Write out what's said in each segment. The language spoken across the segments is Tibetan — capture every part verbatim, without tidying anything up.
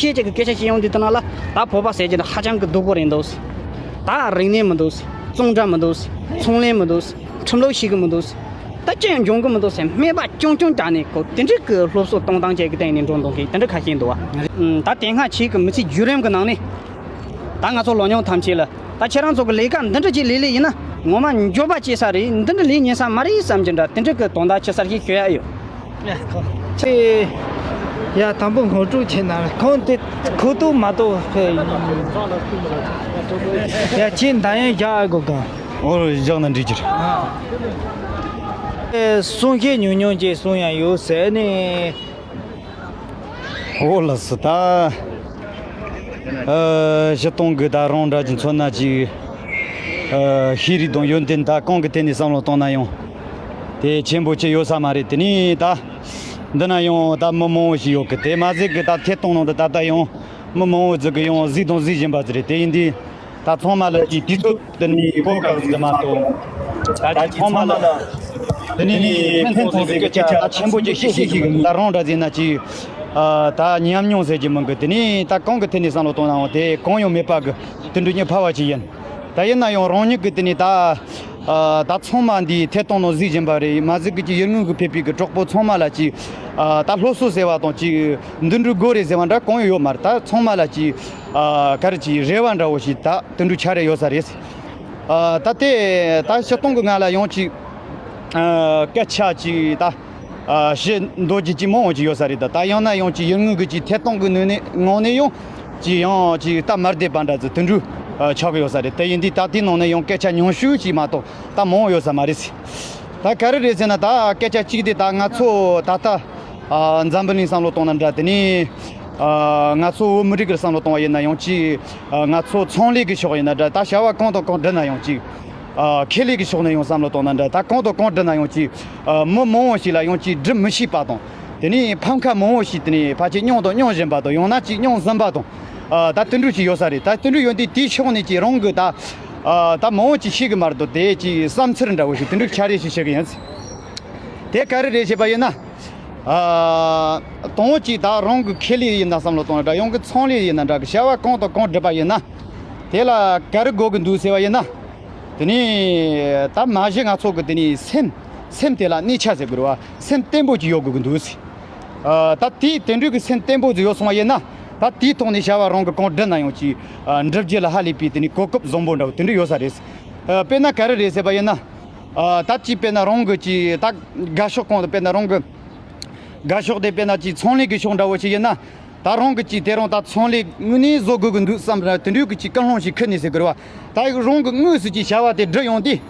ཤེས་ཅིག་གི་སྐད་ཆ་བཤད་ཡོང་དུས་དེ་ན་ལ། ད་བོད་པ་ཟེར་གྱི་འདི་ཧ་ཅང་གི་སྡུག་པོ་རེད་འདུག། ད་རིག་གནས་མི་འདུག། གཙང་སྦྲ་མི་འདུག། ཚོང་ལས་མི་འདུག། ཁྲིམས་ལུགས་ཤེས་གི་མི་འདུག། ད་ཅི་ཡང་འབྱུང་གི་མི་འདུག་ཟེར། སྨད་པ་རྐྱང་རྐྱང་བྱས་ནས་ཁོ་དེ་འདྲའི་གི་སློབ་གསོ་གཏོང་སྟངས་ཅིག་གི་སྟེང་ནས་འགྲོ་འདུག་གི། དེ་འདྲ་ཁ་ཤས་འདུག་བ། ད་དེ་སྔ་ཕྱི་གི་མི་ཚེ་བརྒྱུད་རིམ་གི་ནང་ནས། ད་ང་ཚོ་ལོ་ཉུང་ཐམས་ཅད་ལ། ད་ཁྱེད་རང་ཚོ་གི་ལས་ཀ་འདི་འདྲ་ཅིག་ལས་ལས་ཡིན་ན། ངོ་མ་འགྱོད་པ་སྐྱེ་ས་རེད། འདི་འདྲ་ལས་ཉན་ས་མ་རེད་བསམ་གྱི་འདྲ། དེ་འདྲ་གི་དོན་དག་ཅི་ཟེར་ཞིག་ཤོད་ཡ་ཡོད། ཡ་ཁོ། ཁྱེད། ཡ་དང་པོ་ངོ་སྤྲོད་བྱས་ན། ཁོང་དེ་ཁོ་ཐུག་མ་གཏོགས་ཕེ། ཡ་ཁྱེད་འདང་ཡང་རྒྱག་ཨ་དགོས་གང་། ཨོ་རོ་བཞག་ན་འགྲིག་གི་རེད། ཨེ་གསུང་བཤད་ཉུང་ཉུང་ཅིག་གསུང་ཡ་ཡོད་ཟེར་ནས། ཨོ་ལགས་སོ། ད་ཨ་སྤྱིར་བཏང་གི་ད་རང་འདྲ་གི་མཚོན་ན་ཅིག་ཨ་ཤེས་རིག་དང་ཡོན་ཏན་ད་གང་གི་ཐད་ནས་བསམ་བློ་བཏང་ན་ཡང་དེ་ཆེན་པོ་ཅིག་ཡོད་ས་མ་རེད། དེ་ནས་ད་འདི་ན་ཡང་ད་མི་མང་བོ་ཞིག་ཡོད་གི། དེ་མ་ཟད་གི་ད་ཐད་གཏོང་ནང་དུ་ད་ལྟ་ཡང་མི་མང་བོ་ཟིག་གི་ཡང་གཟིགས་དང་གཟིགས་བཞིན་པ་ཟིག་རེད། དེ་ཡིན་དུས། ད་ཚང་མ་ལ་ཅིག་དུས་ཚོད་དེ་ནས་གོ་སྐབས་ཟིག་མ་གཏོགས། ད་ཅིག་ཚང་མ་ལ་དེ་ནས་ཕན་ཐོགས་ཟིག་གི་སྐད་ཆ་ད་ཆེན་པོ་ཅིག་བཤད་ཤེས་ཤིག་གི། ད་རང་འདྲ་ཟིག་ན་ཅིག་ཨ་ད་ཉམས་མྱོང་ཟེར་གྱི་མིན་གི། དེ་ནས་ད་གང་གི་ཐད་ནས་བསམ་བློ་གཏོང་ནའང་དེ་གང་ཡང་མེད་པ་གི་དེ་འདྲ་ཉིད་ཕལ་བ་ཅིག་ཡིན། ད་ཡིན་ན་ཡང་རང་ཉིད་གི་དེ་ནས་ད་ཨ་ད་ཚང་མ་འདིའི་ཐད་གཏོང་ནང་གཟིགས་བཞིན་པ་རེད། མ་གཟིགས་གི་ཅིག་ཡུལ་དངོས་གི་ཕེབས་པའི་གི་གྲོགས་པོ་ཚང་མ་ལ་ཅིག་ཨ་ད་སློབ་གསོ་ཟེར་བ་དང་ཅིག་འདི་འདྲ་དགོས་རེད་ཟེར་བ་འདྲ་གང་ཡང་ཡོད་མ་རེད། ད་ཚང་མ་ལ་ཅིག་ཨ་ག་རེ་ཅིག་རེ་བ་འདྲ་བོ་ཞིག་ད་དེ་འདྲའི་ཆ་རེ་ཡོད་ས་རེད། ཨ་ད་དེ་ད་སྤྱིར་བཏང་གི་ང་ལ་ཡང་ཅིག་ཨ་སྐད་ཆ་ཅིག་ད་ཨ་བཤད་འདོད་རྒྱུ་ཅིག་མང་བོ་ཅིག་ཡོད་ས་རེད། ད་ད་ཡང་ན་ཡང་ཅིག་ཡུལ་དངོས་གི་ཅིག་ཐད་གཏོང་གི་ནང་ནས་ངང་ནས་ཡང་ཅིག་ཡང་ཅིག་སྟབས་མ་བདེ་བ་འདྲ་ཚོ་དེ་འདྲ་ཨ་ཆགས་ཀྱི་ཡོད་ས་རེད། དེ་ཡིན་དུས་ད་དེའི་ནང་ནས་ཡང་སྐད་ཆ་ཉུང་ཤོས་ཅིག་མ་གཏོགས་ད་མང་བོ་ཡོད་ས་མ་རེད། ད་ག་རེ་རེད་ཟེར་ན། ད་སྐད་ཆ་གཅིག་དེ་ད་ང་ཚོ་ད་ལྟ་ཨ་འཛམ་བུ་གླིང་བསམ་བློ་གཏོང་ན་འདྲ། དེ་ནས་ཨ་ང་ཚོ་བོད་མི་རིགས་ཀྱི་བསམ་བློ་གཏོང་བ་ཡིན་ན་ཡང་ཅིག་ཨ་ང་ཚོ་ཚོང་ལས་ཀྱི་ཕྱོགས་ཡིན་ན་འདྲ། ད་བྱ་བ་གང་དང་གང་བསྒྲུབ་ན་ཡང་ཅིག་ཨ་ཁེ་ལས་ཀྱི་ཕྱོགས་ནས་ཡང་བསམ་བློ་གཏོང་ན་འདྲ། ད་གང་དང་གང་བསྒྲུབ་ན་ཡང་ཅིག་ཨ་མི་མང་བོ་ཞིག་ལ་ཡང་ཅིག་སྒྲུབ་མི་ཤེས་པ་དང་། དེ་ནས་ཕམ་ཁ་མང་བོ་ཞིག་དེ་ནས་ཕལ་ཆེར་མྱོང་དང་མྱོང་བཞིན་པ་དང་། ཡང་ན་ཅིག་མྱོང་ཟིན་པ་དང་། ཨ་ད་དེ་འདྲ་ཞིག་ཡོད་ས་རེད། ད་དེ་འདྲ་ཡོད་དུས་དེའི་ཕྱོགས་ནས་ཅིག་རང་གི་ད་ཨ་ད་མང་བོ་ཅིག་ཤེས་གི་མ་རེད་དོ། དེ་ཅིག་བསམ་ཚུལ་འདྲ་བོ་ཞིག་དེ་འདྲ་ཆ་རེ་ཞིག་བཤད་གི་ཡིན། དེ་ག་རེ་རེད་ཞེས་པ་ཡིན་ན། ཨ་དང་པོ་ཅིག་ད་རང་གི་ཁེ་ལས་ཡིན་ན་བསམ་བློ་གཏོང་ན་འདྲ། ཡང་གི་ཚོང་ལས་ཡིན་ན་འདྲ་གི། བྱ་བ་གང་དང་གང་སྒྲུབ་པ་ཡིན་ན། དེ་ལ་ག་རེ་དགོས་གི་འདུག་ཟེར་བ་ཡིན་ན། དེ་ནས་ད་མ་གཞི་ང་ཚོ་གི་དེ་ནས་སེམས་སེམས་དེ་ལ་གནས་ཆ་ཟེར་དགོས་རེད་བ། སེམས་བརྟན་པོ་ཅིག་ཡོད་དགོས་གི་འདུག་ཟེར། ཨ་ད་དེ་དེ་འདྲ་གི་སེམས་བརྟན་པོ་ཅིག་ཡོད་སོང་བ་ཡིན་ན། ད་དེའི་ཐོག་ནས་བྱ་བ་རང་གི་གང་སྒྲུབ་ན་ཡང་ཅིག་ཨ་འགྲུབ་རྒྱུ་ལ་ཧ་ལས་པའི་དེ་ནས་གོ་སྐབས་བཟང་པོ་འདྲ་བོ་དེ་འདྲ་ཡོད་ས་རེད། ཨ་དཔེར་ན་ག་རེ་རེད་ཟེར་བ་ཡིན་ན། ཨ་ད་ཅིག་དཔེར་ན་རང་གི་ཅིག་ད་དགའ་ཕྱོགས་གང་དུ་དཔེར་ན་རང་གི་དགའ་ཕྱོགས་དེ་དཔེར་ན་ཅིག་ཚོང་ལས་ཀྱི་ཕྱོགས་འདྲ་བོ་ཞིག་ཡིན་ན། ད་རང་གི་ཅིག་དེ་རང་ད་ཚོང་ལས་དངོས་གནས་བཟོ་དགོས་ཀྱི་འདུག་བསམ་ར་དེ་འདྲའི་གི་ཅིག་ཀུན་སློང་ཞིག་འཁུར་ནས་ཟེར་དགོས་རེད་བ། ད་རང་གི་དངོས་སུ་ཅིག་བྱ་བ་དེ་སྒྲུབ་ཡོང་དུས།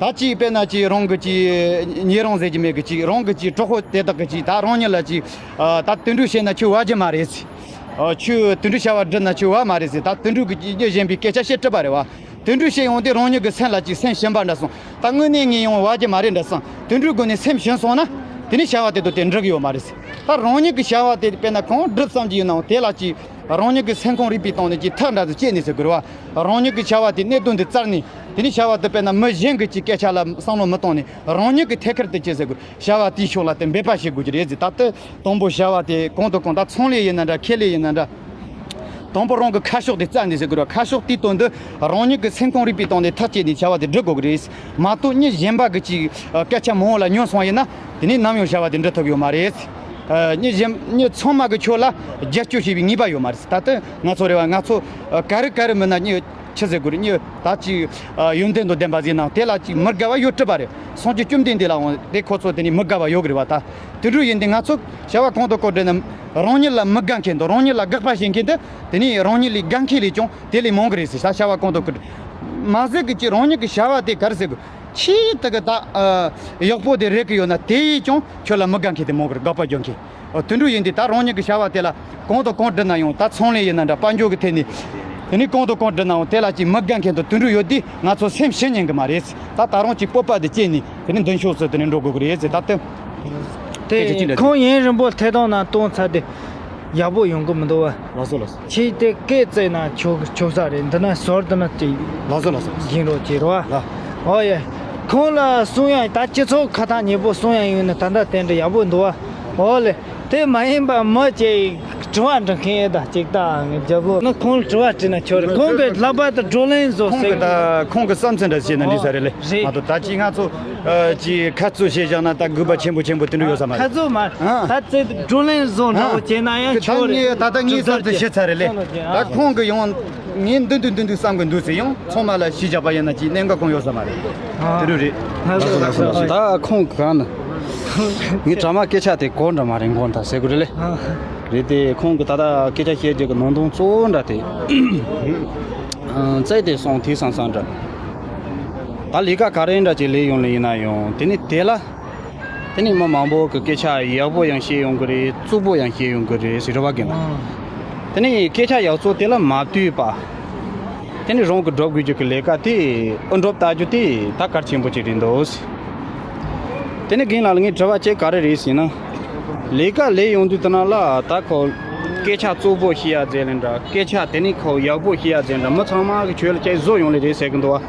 ད་ཅིག་དཔེར་ན་ཅིག་རང་གི་ཅིག་ཉེ་རང་ཟེར་གྱི་མེད་གི། ཅིག་རང་གི་ཅིག་གྲོགས་པོ་དེ་དག་གི་ཅིག་ད་རང་ཉིད་ལ་ཅིག་ཨ་ད་དེ་འདྲ་བྱས་ན་ཁྱོད་བ་རྒྱུ་མ་རེད་ཟེར། ཨ་ཁྱོད་དེ་འདྲ་བྱ་བ་སྒྲུབ་ན་ཁྱོད་བ་མ་རེད་ཟེར། ད་དེ་འདྲ་གི་ཅིག་གཉིས་གཞན་པའི་སྐད་ཆ་བཤད་སྲིད་པ་རེད་བ། དེ་འདྲ་བཤད་ཡོང་དུས་རང་ཉིད་ཀྱི་སེམས་ལ་ཅིག་སེམས་ཞུམ་པ་འདྲ་སོང་། ད་དངོས་གནས་ངས་ཡང་བ་རྒྱུ་མ་རེད་འདྲ་སོང་། དེ་འདྲའི་སྒོ་ནས་སེམས་ཞུམ་སོང་ན། དེ་ནས་བྱ་བ་དེ་དག་དེ་འགྲུབ་ཀྱི་ཡོད་མ་རེད་ཟེར། ད་རང་ཉིད་ཀྱི་བྱ་བ་དེ་དཔེར་ན་གང་སྒྲུབ་བསམ་གྱི་ཡོད་ནའང་དེ་ལ་ཅིག་རང་ཉིད་ཀྱི་སེམས་ཁོང་རུས་པའི་སྟེང་ནས་ཅིག་ཐག་འདྲ་ཟིག་བཅད་ནས་ཟེར་དགོས་རེད་བ། རང་ཉིད་ཀྱི་བྱ་བ་དེ་གནད་དོན་དེ་བཙལ་ནས། དེ་ནས་བྱ་བ་དེ་དཔེར་ན་མི་གཞན་གྱི་ཅིག་སྐད་ཆ་ལ་བསམ་བློ་མི་གཏོང་ནས་རང་ཉིད་ཀྱི་ཐད་ཀར་དུ་ཅི་ཟེར་དགོས། བྱ་བ་དེའི་ཕྱོགས་ལ་དེ་འབད་པ་བྱེད་དགོས་ཀྱི་རེད་ཟེར། ད་ལྟ་དང་པོ་བྱ་བ་དེ་གང་དང་གང་ད་ཚོང་ལས་ཡིན་ན་འདྲ། ཁེ་ལས་ཡིན་ན་འདྲ། དང་པོ་རང་གི་ཁ་ཕྱོགས་དེ་བཙལ་ནས་ཟེར་དགོས་རེད། ཁ་ཕྱོགས་དེའི་དོན་དུ་རང་ཉིད་ཀྱི་སེམས་ཁོང་རུས་པའི་སྟེང་ནས་ཐག་བཅད་ནས་བྱ་བ་དེ་སྒྲུབ་དགོས་ཀྱི་རེད། མ་གཏོགས་མི་གཞན་པ་གི་ཅིག་སྐད་ཆ་མང་བོ་ལ་ཉན་སོང་བ་ཡིན་ན། དེ་ནས་ནམ་ཡང་བྱ་བ་དེ་འགྲུབ་ཐུབ་ཡོད་མ་རེད། མི་གཞན་མི་ཚང་མ་གི་ཁྱོད་ལ་རྒྱབ་སྐྱོར་བྱེད་པའི་ངེས་པ་ཡོད་མ་རེད། ད་ལྟ་ང་ཚོ་རེད་བ། ང་ཚོ་ག་རེ་ག་རེ་མིན་ན་མི་ཆི་ཟེར་དགོས་རེད། མི་ད་ཅིག་ཡོན་ཏན་དང་ལྡན་པ་ཟིག་ནང་དེ་ལ་ཅིག་མི་དགའ་བ་ཡོད་སྲིད་པ་རེད། སངས་རྒྱས་བཅོམ་ལྡན་འདས་ལའང་དེ་ཁོ་ཚོ་དེ་ནས་མི་དགའ་བ་ཡོད་གི་རེད་བ། ད་དེ་འདྲ་ཡིན་དུས་ང་ཚོ་བྱ་བ་གང་དང་གང་སྒྲུབ་ན་རང་ཉིད་ལ་མི་དགའ་མཁན་དང་རང་ཉིད་ལ་དགག་པ་བྱེད་མཁན་དེ། དེ་ནས་རང་ཉིད་ལས་དགའ་མཁན་ལས་ཀྱང་དེ་ལས་མང་གི་རེད་ཟེར། ད་བྱ་བ་གང་དང་གང་མ་ཟད་གི་ཅིག་རང་ཉིད་ཀྱི་བྱ་བ་དེ་ག་རེ་ཟེར་དགོས། ཆེས་དེ་གི་ད་ཡག་པོ་དེ་རེད་གི་ཡོད་ན་དེ་ཡིས་ཀྱང་ཁྱོད་ལ་མི་དགའ་མཁན་དེ་མང་གི་རེད། དགག་པ་རྒྱག་མཁན། ཨོ་དེ་འདྲ་ཡིན་དུས་ད་རང་ཉིད་ཀྱི་བྱ་བ་དེ་ལ་གང་དང་གང་སྒྲུབ་ན་ཡང་། ད་ཚོང་ལས་ཡིན་ན་འདྲ། དཔལ་འབྱོར་གྱི་ཐད་ནས། དེ་ནས་གང་དང་གང་སྒྲུབ་ན་ཡང་དེ་ལ་ཅིག་མི་དགའ་མཁན་དང་དེ་འདྲ་ཡོད་དུས་ང་ཚོ་སེམས་ཞུམ་ཉན་གི་མ་རེད། ད་ད་རུང་ཅིག་སྤོབས་པ་དེ་བསྐྱེད་ནས་དེ་ནས་མདུན་ཕྱོགས་སུ་དེ་ནས་འགྲོ་དགོས་གི་རེད་ཟེར། ད་དེ། དེ་ཁོང་ཡུན་རིང་པོ་ཐད་གཏོང་ནང་གཏོང་ཚར་དུས་ཡག་པོ་ཡོང་གི་མི་འདུག་བ། ལགས་སོ་ལགས་སོ། ཁྱེད་དེ་སྐད་བཙལ་ན་ཆོག་ཆོག་ས་རེད། འདི་ན་ཟུར་འདི་ན་ཅིག་ལགས་སོ་ལགས་སོ། ཡིན་རོགས་བྱེད་རོགས། ལགས། ཨོ་ཡ། ཁོང་ལ་གསུང་ཡ་ད་སྤྱི་ཚོགས་ཁ་ཐག་ཉེ་པོ་གསུང་ཡ་ཡོད་ན་ད་ལྟ་དེ་འདྲ་ཡག་པོ་འདུག་བ། ཨོ་ལེ། དེ་མ་ཡིན་པ་མི་ཅིག་ དྲི་བ་འདྲི་མཁན་ཡོད་ད་ཅིག་ད་ངའི་རྒྱལ་པོ་ནི་ཁོང་ལ་དྲི་བ་དྲིས་ན་ཆོག་རེད། ཁོང་གི་ལྷག་པར་དུ་བགྲོ་གླེང་བཟོ་ཁོང་གི་ཟེར་ད་ཁོང་གི་བསམ་ཚུལ་འདྲ་བཤད་ན་འགྲིག་ས་རེད་ལེ། རེད། མ་གཏོགས་ད་ཅིག་ང་ཚོ་ཨ་ཅིག་ཁ་རྩོད་བྱས་བཞག་ན་ད་དགོས་པ་ཆེན་པོ་ཆེན་པོ་དེ་འདྲ་ཡོད་ས་མ་རེད། ཁ་རྩོད་མ་ཨ། ད་ཚེ་བགྲོ་གླེང་བཟོ་འདྲ་བོ་བྱས་ན་ཡང་ཆོག་རེད། ད་ད་ངའི་བསམ་ཚུལ་བཤད་ཚར་རེད་ལེ། ད་ཁོང་གི་ཡང་ངས་འདི་འདུག་འདི་འདུག་བསམ་གི་འདུག་ཟེར་ཡང་ཚང་མ་ལ་ཞུས་བཞག་པ་ཡིན་ན་ཅིག་གནད་འགག་གང་ཡོད་ས་མ་རེད། དེ་རུ་རེད། ད་ཁོང་གང་ན་ངའི་དྲ་མ་སྐད་ཆ་དེ་གོ་འདྲ་མ་རེད་མགོ་འདྲ་ཟེར་དགོས་རེད་ལེ། རེད་དེ་ཁོང་གི་ད་ལྟ་སྐད་ཆ་བཤད་རྒྱུ་གི་ནང་དོན་གཙོ་བོ་འདྲ་དེ་རྩད་དེ་སོང་དེ་སང་སང་འདྲ། ད་ལས་ཀ་ག་རེ་འདྲ་ཅིག་ལས་ཡོང་ལེ་ཡིན་ན་ཡང་དེ་ནི་དེ་ལ། དེ་ནི་མི་མང་པོ་གི་སྐད་ཆ་ཡག་པོ་ཡང་བཤད་ཡོང་གི་རེད། རྩུབ་པོ་ཡང་བཤད་ཡོང་གི་རེད་ཟེར་རེ་བ་གི་ན། དེ་ནི་སྐད་ཆ་ཡག་རྩུབ་དེ་ལ་མ་ལྟོས་པ། དེ་ནི་རང་གི་སྒྲུབ་དགོས་རྒྱུ་གི་ལས་ཀ་དེ་ཨུ་འགྲུབ་ལྟ་རྒྱུ་དེ་ད་གལ་ཆེན་པོ་ཅིག་རེད་འདུག་དེ་ནི་རྒན་ལགས་ལ་ངའི་དྲི་བ་གཅིག་ག་རེ་རེད་ཟེར་ན། ལས་ཀ་ལས་ཡོང་དུས་དེ་ན་ལ་ད་ཁོ་སྐད་ཆ་རྩུབ་པོ་བཤད་ཡ་རྫས་ལེན་འདྲ། སྐད་ཆ་དེ་ནི་ཁོ་ཡག་པོ་བཤད་ཡ་རྫས་འདྲ། མི་ཚང་མ་གི་ཁྱོད་ལ་ཅིག་བཟོ་ཡོང་ལེ་རེད་ཟེར་གི་འདུག་བ།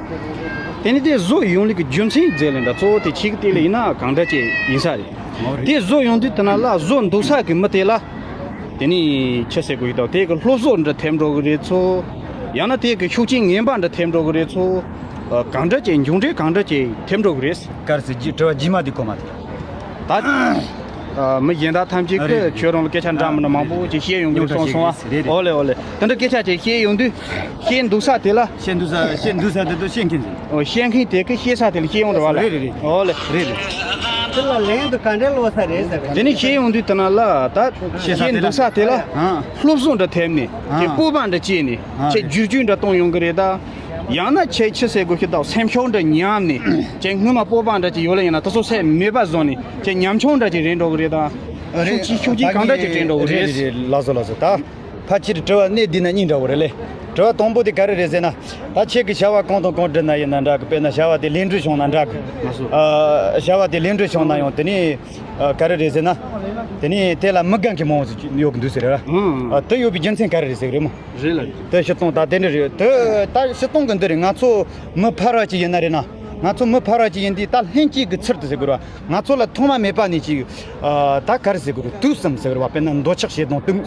དེ་ནི་དེ་བཟོ་ཡོང་ལེ་གི་རྒྱུ་མཚན་རྫས་ལེན་འདྲ་གཙོ་བོ་དེ་ཆིག་དེ་ལ་ཡིན་ན་གང་འདྲ་ཅིག་ཡིན་ས་རེད། དེ་བཟོ་ཡོང་དུས་དེ་ན་ལ་བཟོ་འདུག་ས་གི་མི་དེ་ལ། དེ་ནི་ཆི་ཟེར་དགོས་ཡོད་དོ། དེ་གི་སློབ་གསོ་འདྲ་ཐེབས་འགྲོ་གི་རེད་ཚོ། ཡང་ན་དེ་གི་ཤུགས་རྐྱེན་ངན་པ་འདྲ་ཐེབས་འགྲོ་གི་རེད་ཚོ། ཨ། གང་འདྲ་ཅིག་མཇུག་འབྲས་གང་འདྲ་ཅིག་ཐེབས་འགྲོ་གི་རེད། ག་རེ་ཟེར་རྒྱུ་དྲི་བ་རྗེས་མ་དེ་གོ་མ་ཐུབ། ད། ཨ། མི་གཞན་དག་ཐམས་ཅད་ཀྱིས་ཁྱོད་རང་ལ་སྐད་ཆ་འདྲ་མི་འདྲ་མང་པོ་ཅིག་བཤད་ཡོང་གི་རེད་གསུངས་སོང་བ། རེད་རེད། ཨོ་ལེ་ཨོ་ལེ། དེ་འདྲ་སྐད་ཆ་ཅིག་བཤད་ཡོང་དུས་བཤད་འདུག་ས་དེ་ལ། བཤད་འདུག་ས་བཤད་འདུག་ས་དེ་ཚོ་བཤད་མཁན་ཟེར། ཨོ། བཤད་མཁན་དེ་གིས་བཤད་ས་དེ་ལ་བཤད་ཡོང་རེད་བ་ལ། རེད་རེད་རེད། ཨོ་ལེ། རེད་རེད། དེ་ལ་ལན་དུ་ག་འདྲའི་ལོ་ས་རེད་ཟེར། དེ་ནས་བཤད་ཡོང་དུས་དེ་ན་ལ་ད་བཤད་ས་བཤད་དེ་ལ་འདུག་ས་དེ་ལ་ཨ། སློབ་གསོ་འདྲ་ཐེབས་ནས་ཨ། ཁྱེད་སྤོབས་པ་འདྲ་སྐྱེས་ནས་ཨ། ཁྱེད་བསྒྱུར་བཅོས་འདྲ་གཏོང་ཡོང་གི་རེད་ད། ཡང་ན་ཁྱེད་ཆི་ཟེར་དགོས་ཤེས་དང་སེམས་ཤུགས་འདྲ་ཉམས་ནས་ཁྱེད་སྔོན་མ་སྤོབས་པ་འདྲ་ཅིག་ཡོད་ལ་ཡིན་ན་དེ་ཚོ་སེམས་མེད་པ་བཟོ་ནས་ཁྱེད་ཉམ་ཆུང་འདྲ་ཅིག་རེད་འགྲོ་གི་རེད་ད། རེད། ཤུགས་ཆེ་ཤུགས་ཆེ་གང་འདྲ་ཅིག་དྲན་འགྲོ་གི་རེད། རེད་རེད་རེད། ལགས་སོ་ལགས་སོ་ད། ཕལ་ཆེར་དྲི་བ་གནད་བསྡུས་ན་གཉིས་འདྲ་བོ་རེད་ལེ། དྲི་བ་དང་པོ་དེ་ག་རེ་རེད་ཟེར་ན། ད་ཁྱེད་ཀྱིས་བྱ་བ་གང་དང་གང་བསྒྲུབས་ན་ཡིན་ན་འདྲ་གི། དཔེར་ན་བྱ་བ་དེ་ལེགས་འགྲུབ་བྱུང་ན་འདྲ་གི། ལགས་སོ། ཨ། བྱ་བ་དེ་ལེགས་འགྲུབ་བྱུང་ན་ཡང་དེ་ནས་ཨ། ག་རེ་རེད་ཟེར་ན། དེ་ནས་དེ་ལ་མི་དགའ་མཁན་མང་བོ་ཞིག་ཡོད་གི་འདུག་ཟེར་ར། ཨང་། ཨ། དེ་ཡོད་པའི་རྒྱུ་མཚན་ག་རེ་རེད་ཟེར་གི་རེད་མོ། རེད་ལ། དེ་སྤྱིར་བཏང་ད་དེ་འདྲ་རེད། དེ་ད་སྤྱིར་བཏང་གི་འདི་རེད། ང་ཚོ་མི་ཕལ་བ་ཅིག་ཡིན་ན་རེད་ན། ང་ཚོ་མི་ཕལ་བ་ཅིག་ཡིན་དུས་ད་ལྷན་སྐྱེས་ཀྱི་ཚུལ་དུ་ཟེར་དགོས་རེད་བ། ང་ཚོ་ལ་ཐོག་མ་མེད་པ་ནས་ཅིག་ཨ། ད་ག་རེ་ཟེར་དགོས་རེད། དུག་གསུམ་ཟེར་བ། དཔེར་ན་འདོད་ཆགས་ཞེ་སྡང་གཏི་མུག་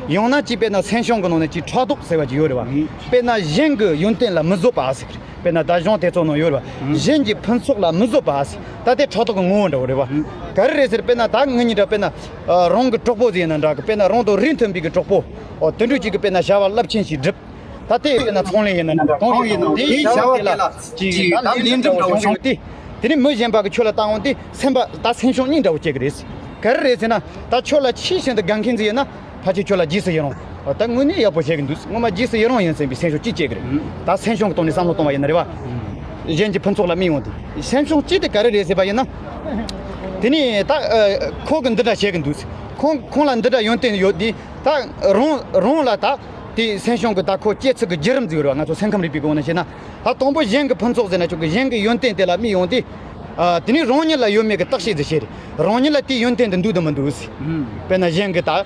ཡང་ན་ཅིག་དཔེར་ན་སེམས་བྱུང་གི་ནང་ནས་ཅིག་ཕྲག་དོག་ཟེར་བ་ཅིག་ཡོད་རེད་བ། དཔེར་ན་གཞན་གྱི་ཡོན་ཏན་ལ་མི་བཟོད་པ་ཟེར། དཔེར་ན་ད་གཞུང་དེ་ཚོ་ནང་ཡོད་རེད་བ། གཞན་གྱི་ཕུན་ཚོགས་ལ་མི་བཟོད་པ་ཟེར། ད་དེ་ཕྲག་དོག་གི་ངོ་བོ་འདྲ་བོ་རེད་བ། ག་རེ་རེད་ཟེར། དཔེར་ན་ད་ངེད་གཉིས་འདྲ་དཔེར་ན་ཨ། རང་གི་གྲོགས་པོ་ཟིག་ཡིན་ན་འདྲ་གི། དཔེར་ན་རང་དང་རིགས་མཐུན་པའི་གི་གྲོགས་པོ། ཨོ། དེ་འདྲ་ཅིག་གི་དཔེར་ན་བྱ་བ་རླབས་ཆེན་ཞིག་བསྒྲུབས། ད་དེ་ཡིན་ན་ཚོང་ལས་ཡིན་ན་འདྲ། གང་ཡིན་ན་དེའི་བྱ་བ་དེ་ལ་ཅིག་ད་ལས་འགྲུབ་འདྲ་བོ་བྱུང་སྟེ། དེ་ནི་མི་གཞན་པ་གི་ཁྱོད་ལ་བལྟ་འོང་དུས་སེམས་པ་ད་སེམས་བྱུང་གཉིས་འདྲ་བོ་སྐྱེ་གི་རེད། ག་རེ་རེད་ཟེར་ན། ད་ཁྱོད་ལ་ཆེས་ཤིན་ཏུ་དགའ་མཁན་ཟིག་ཡིན་ན་ཕལ་ཆེར་ཁྱོད་ལ་རྗེས་སུ་ཡི་རང་། ད་དངོས་གནས་ཡག་པོ་བྱེད་གི་འདུག་ངོ་མ་རྗེས་སུ་ཡི་རང་ཡིན་ཟེར་བའི་སེམས་ཤུགས་གཅིག་སྐྱེ་གི་རེད། ད་སེམས་བྱུང་གི་ཐོག་ནས་བསམ་བློ་གཏོང་བ་ཡིན་ན་རེད་བ། གཞན་གྱི་ཕུན་ཚོགས་ལ་དམིགས་འོང་དུས་སེམས་བྱུང་གཅིག་དེ་ག་རེ་རེད་ཟེར་བ་ཡིན་ན། དེ་ནས་ད་ཁོ་གི་འདི་འདྲ་བྱེད་གི་འདུག་ཁོང་ཁོང་ལ་འདི་འདྲ་ཡོན་ཏན་ཡོད་དུས། ད་རང་རང་ལ་ད་དེ་སེམས་བྱུང་གི་ད་ཁོ་སྐྱེ་ཚུལ་གྱི་བརྒྱུད་རིམ་ཟིག་རེད་བ། ང་ཚོ་སེམས་ཁམས་རིག་པའི་སྒོ་ནས་བཤད་ན། ད་དང་པོ་གཞན་གྱི་ཕུན་ཚོགས་ཟེར་ན་ཆོག་གི། གཞན་གྱི་ཡོན་ཏན་དེ་ལ་དམིགས་ཡོང་དུས། ཨ། དེ་ནས་རང་ཉིད་ལ་ཡོད་མེད་ཀྱི་བརྟག་དཔྱད་ཟིག་བྱེད་རེད། རང་ཉིད་ལ་དེའི་ཡོན་ཏན་དེ་འདུག་དང་མི་འདུག་ཟེར། དཔེར་ན་གཞན་གྱི་ད་ཨ།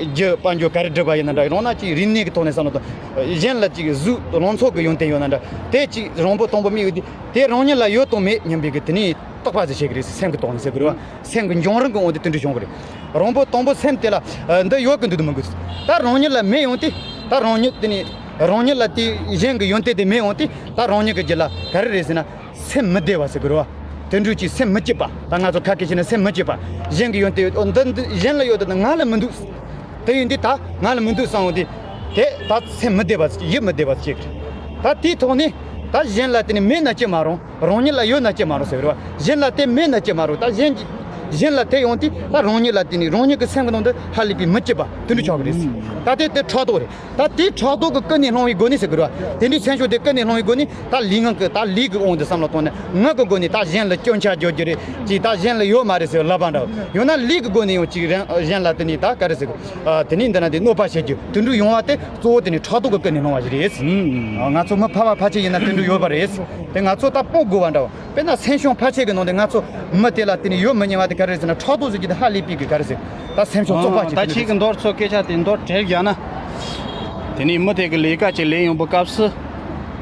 རྒྱུ་དཔལ་འབྱོར་ག་རེ་བསྒྲུབས་པ་ཡིན་ན་འདྲ། རང་ན་ཅིག་རིག་གནས་ཀྱི་ཐོག་ནས་བསམ་བློ་གཏོང་། གཞན་ལ་ཅིག་གཟུགས་ལང་ཚོ་གི་ཡོན་ཏན་ཡོད་ན་འདྲ། དེ་ཅིག་རང་པོ་དང་པོ་དམིགས་ཡོད་དུས། དེ་རང་ཉིད་ལ་ཡོད་དང་མེད་སྙམ་པའི་གི་དེ་ནས་བརྟག་པ་ཟིག་བྱེད་གི་རེད། སེམས་ཀྱི་ཐོག་ནས་ཟེར་གི་རེད་བ། སེམས་ཀྱི་འབྱུང་རིམ་གྱི་དབང་དུ་དེ་འདྲ་བྱུང་གི་རེད། རང་པོ་དང་པོ་སེམས་དེ་ལ་ཨ། འདི་ཡོད་གི་འདུག་དང་མི་འདུག་ད་རང་ཉིད་ལ་མེད་ཡོང་དུས། ད་རང་ཉིད་དེ་ནས་རང་ཉིད་ལ་དེ་གཞན་གྱི་ཡོན་ཏན་དེ་མེད་ཡོང་དུས། ད་རང་ཉིད་ཀྱི་རྒྱུད་ལ་ག་རེ་རེད་ཟེར་ན། སེམས་མི་བདེ་བ་ཟེར་གི་རེད་བ། དེ་འདྲ་ཅིག་སེམས་མི་སྐྱིད་པ། ད་ང་ཚོ་ཁ་སྐད་བཤད་ན་སེམས་མི་སྐྱིད་པ། གཞན་གྱི་ཡོན་ཏན་ཡོད། འདི་འདི་གཞན་ལ་ཡོད་དེ་ང་ལ་མི་འདུག་དེ་ཡིན་དུས་ད་ང་ལ་མི་འདུག་བསམ་ཡོང་དུས། དེ་ད་སེམས་མི་བདེ་བ། ཡིད་མི་བདེ་བ་སྐྱེ་གི་རེད། ད་དེའི་ཐོག་ནས་ད་གཞན་ལ་དེ་ནི་མེད་ན་ཅི་མ་རུང་། རང་ཉིད་ལ་ཡོད་ན་ཅི་མ་རུང་ཟེར་བ་རེད་བ། གཞན་ལ་དེ་མེད་ན་ཅི་མ་རུང་། ད་གཞན་གྱི་གཞན་ལ་དེ་ཡོང་དུས། ད་རང་ཉིད་ལ་དེ་ནི་རང་ཉིད་ཀྱི་སེམས་ཀྱི་ནང་དུ་ཧ་ལས་པའི་མི་སྐྱིད་པ་དེ་འདྲ་ཆགས་ཀྱི་རེད། ད་དེ་དེ་ཕྲག་དོག་རེད། ད་དེ་ཕྲག་དོག་གི་ཀུན་ནས་སློང་བའི་སྒོ་ནས་ཟེར་གི་རེད་བ། དེ་འདྲའི་སེམས་ཤུགས་དེ་ཀུན་ནས་སློང་བའི་སྒོ་ནས། ད་ལུས་ངག་གི་ད་ལུས་ཀྱི་དབང་དུ་བསམ་བློ་བཏང་ནས། ངག་གི་སྒོ་ནས་ད་གཞན་ལ་སྐྱོན་ཆ་བརྗོད་རྒྱུ་རེད། ཅིག་ད་གཞན་ལ་ཡོད་མ་རེད་ཟེར་བའི་ལབ་པ་འདྲ་བོ། ཡང་ན་ལུས་ཀྱི་སྒོ་ནས་ཡང་ཅིག་རང་གཞན་ལ་དེ་ནི་ད་ག་རེ་ཟེར་གི། ཨ། དེ་ནི་འདི་ན་དེ་གནོད་པ་བྱེད་རྒྱུ་དེ་འདྲ་ཡོང་བ་དེ་གཙོ་བོ་དེ་ནི་ཕྲག་དོག་གི་ཀུན་ནས་སློང་བ་ཞིག་རེད། ཨ། ང་ཚོ་མི་ཕལ་བ་ཕལ་ཆེར་ཡིན་ན་དེ་འདྲ་ཡོད་པ་རེད། དེ་ང་ཚོ་ད་སྤོང་དགོས་པ་འདྲ་བོ། དཔེར་ན་སེམས་བྱུང་ཕལ་ཆེར་གྱི་ནང་དུ་ང་ཚོ་མི་དེ་ལ་དེ་ནི་ཡོད་མི་ཉན་པ་དེ་ག་རེ་ཟེར་ན། ཕྲག་དོག་ཟེར་རྒྱུ་དེ་ཧ་ལས་པའི་གི་ག་རེ་ཟེར། ད་སེམས་བྱུང་བཙོག་པ་ཅིག་ད་དེ་ཁྱེད་ཀྱི་མདོར་ཚོ་སྐད་ཆ་དེ་མདོར་བསྒྲིལ་བཞག་ན། དེ་ནས་མི་དེ་གི་ལས་ཀ་ཅིག་ལས་ཡོང་པའི་སྐབས་སུ།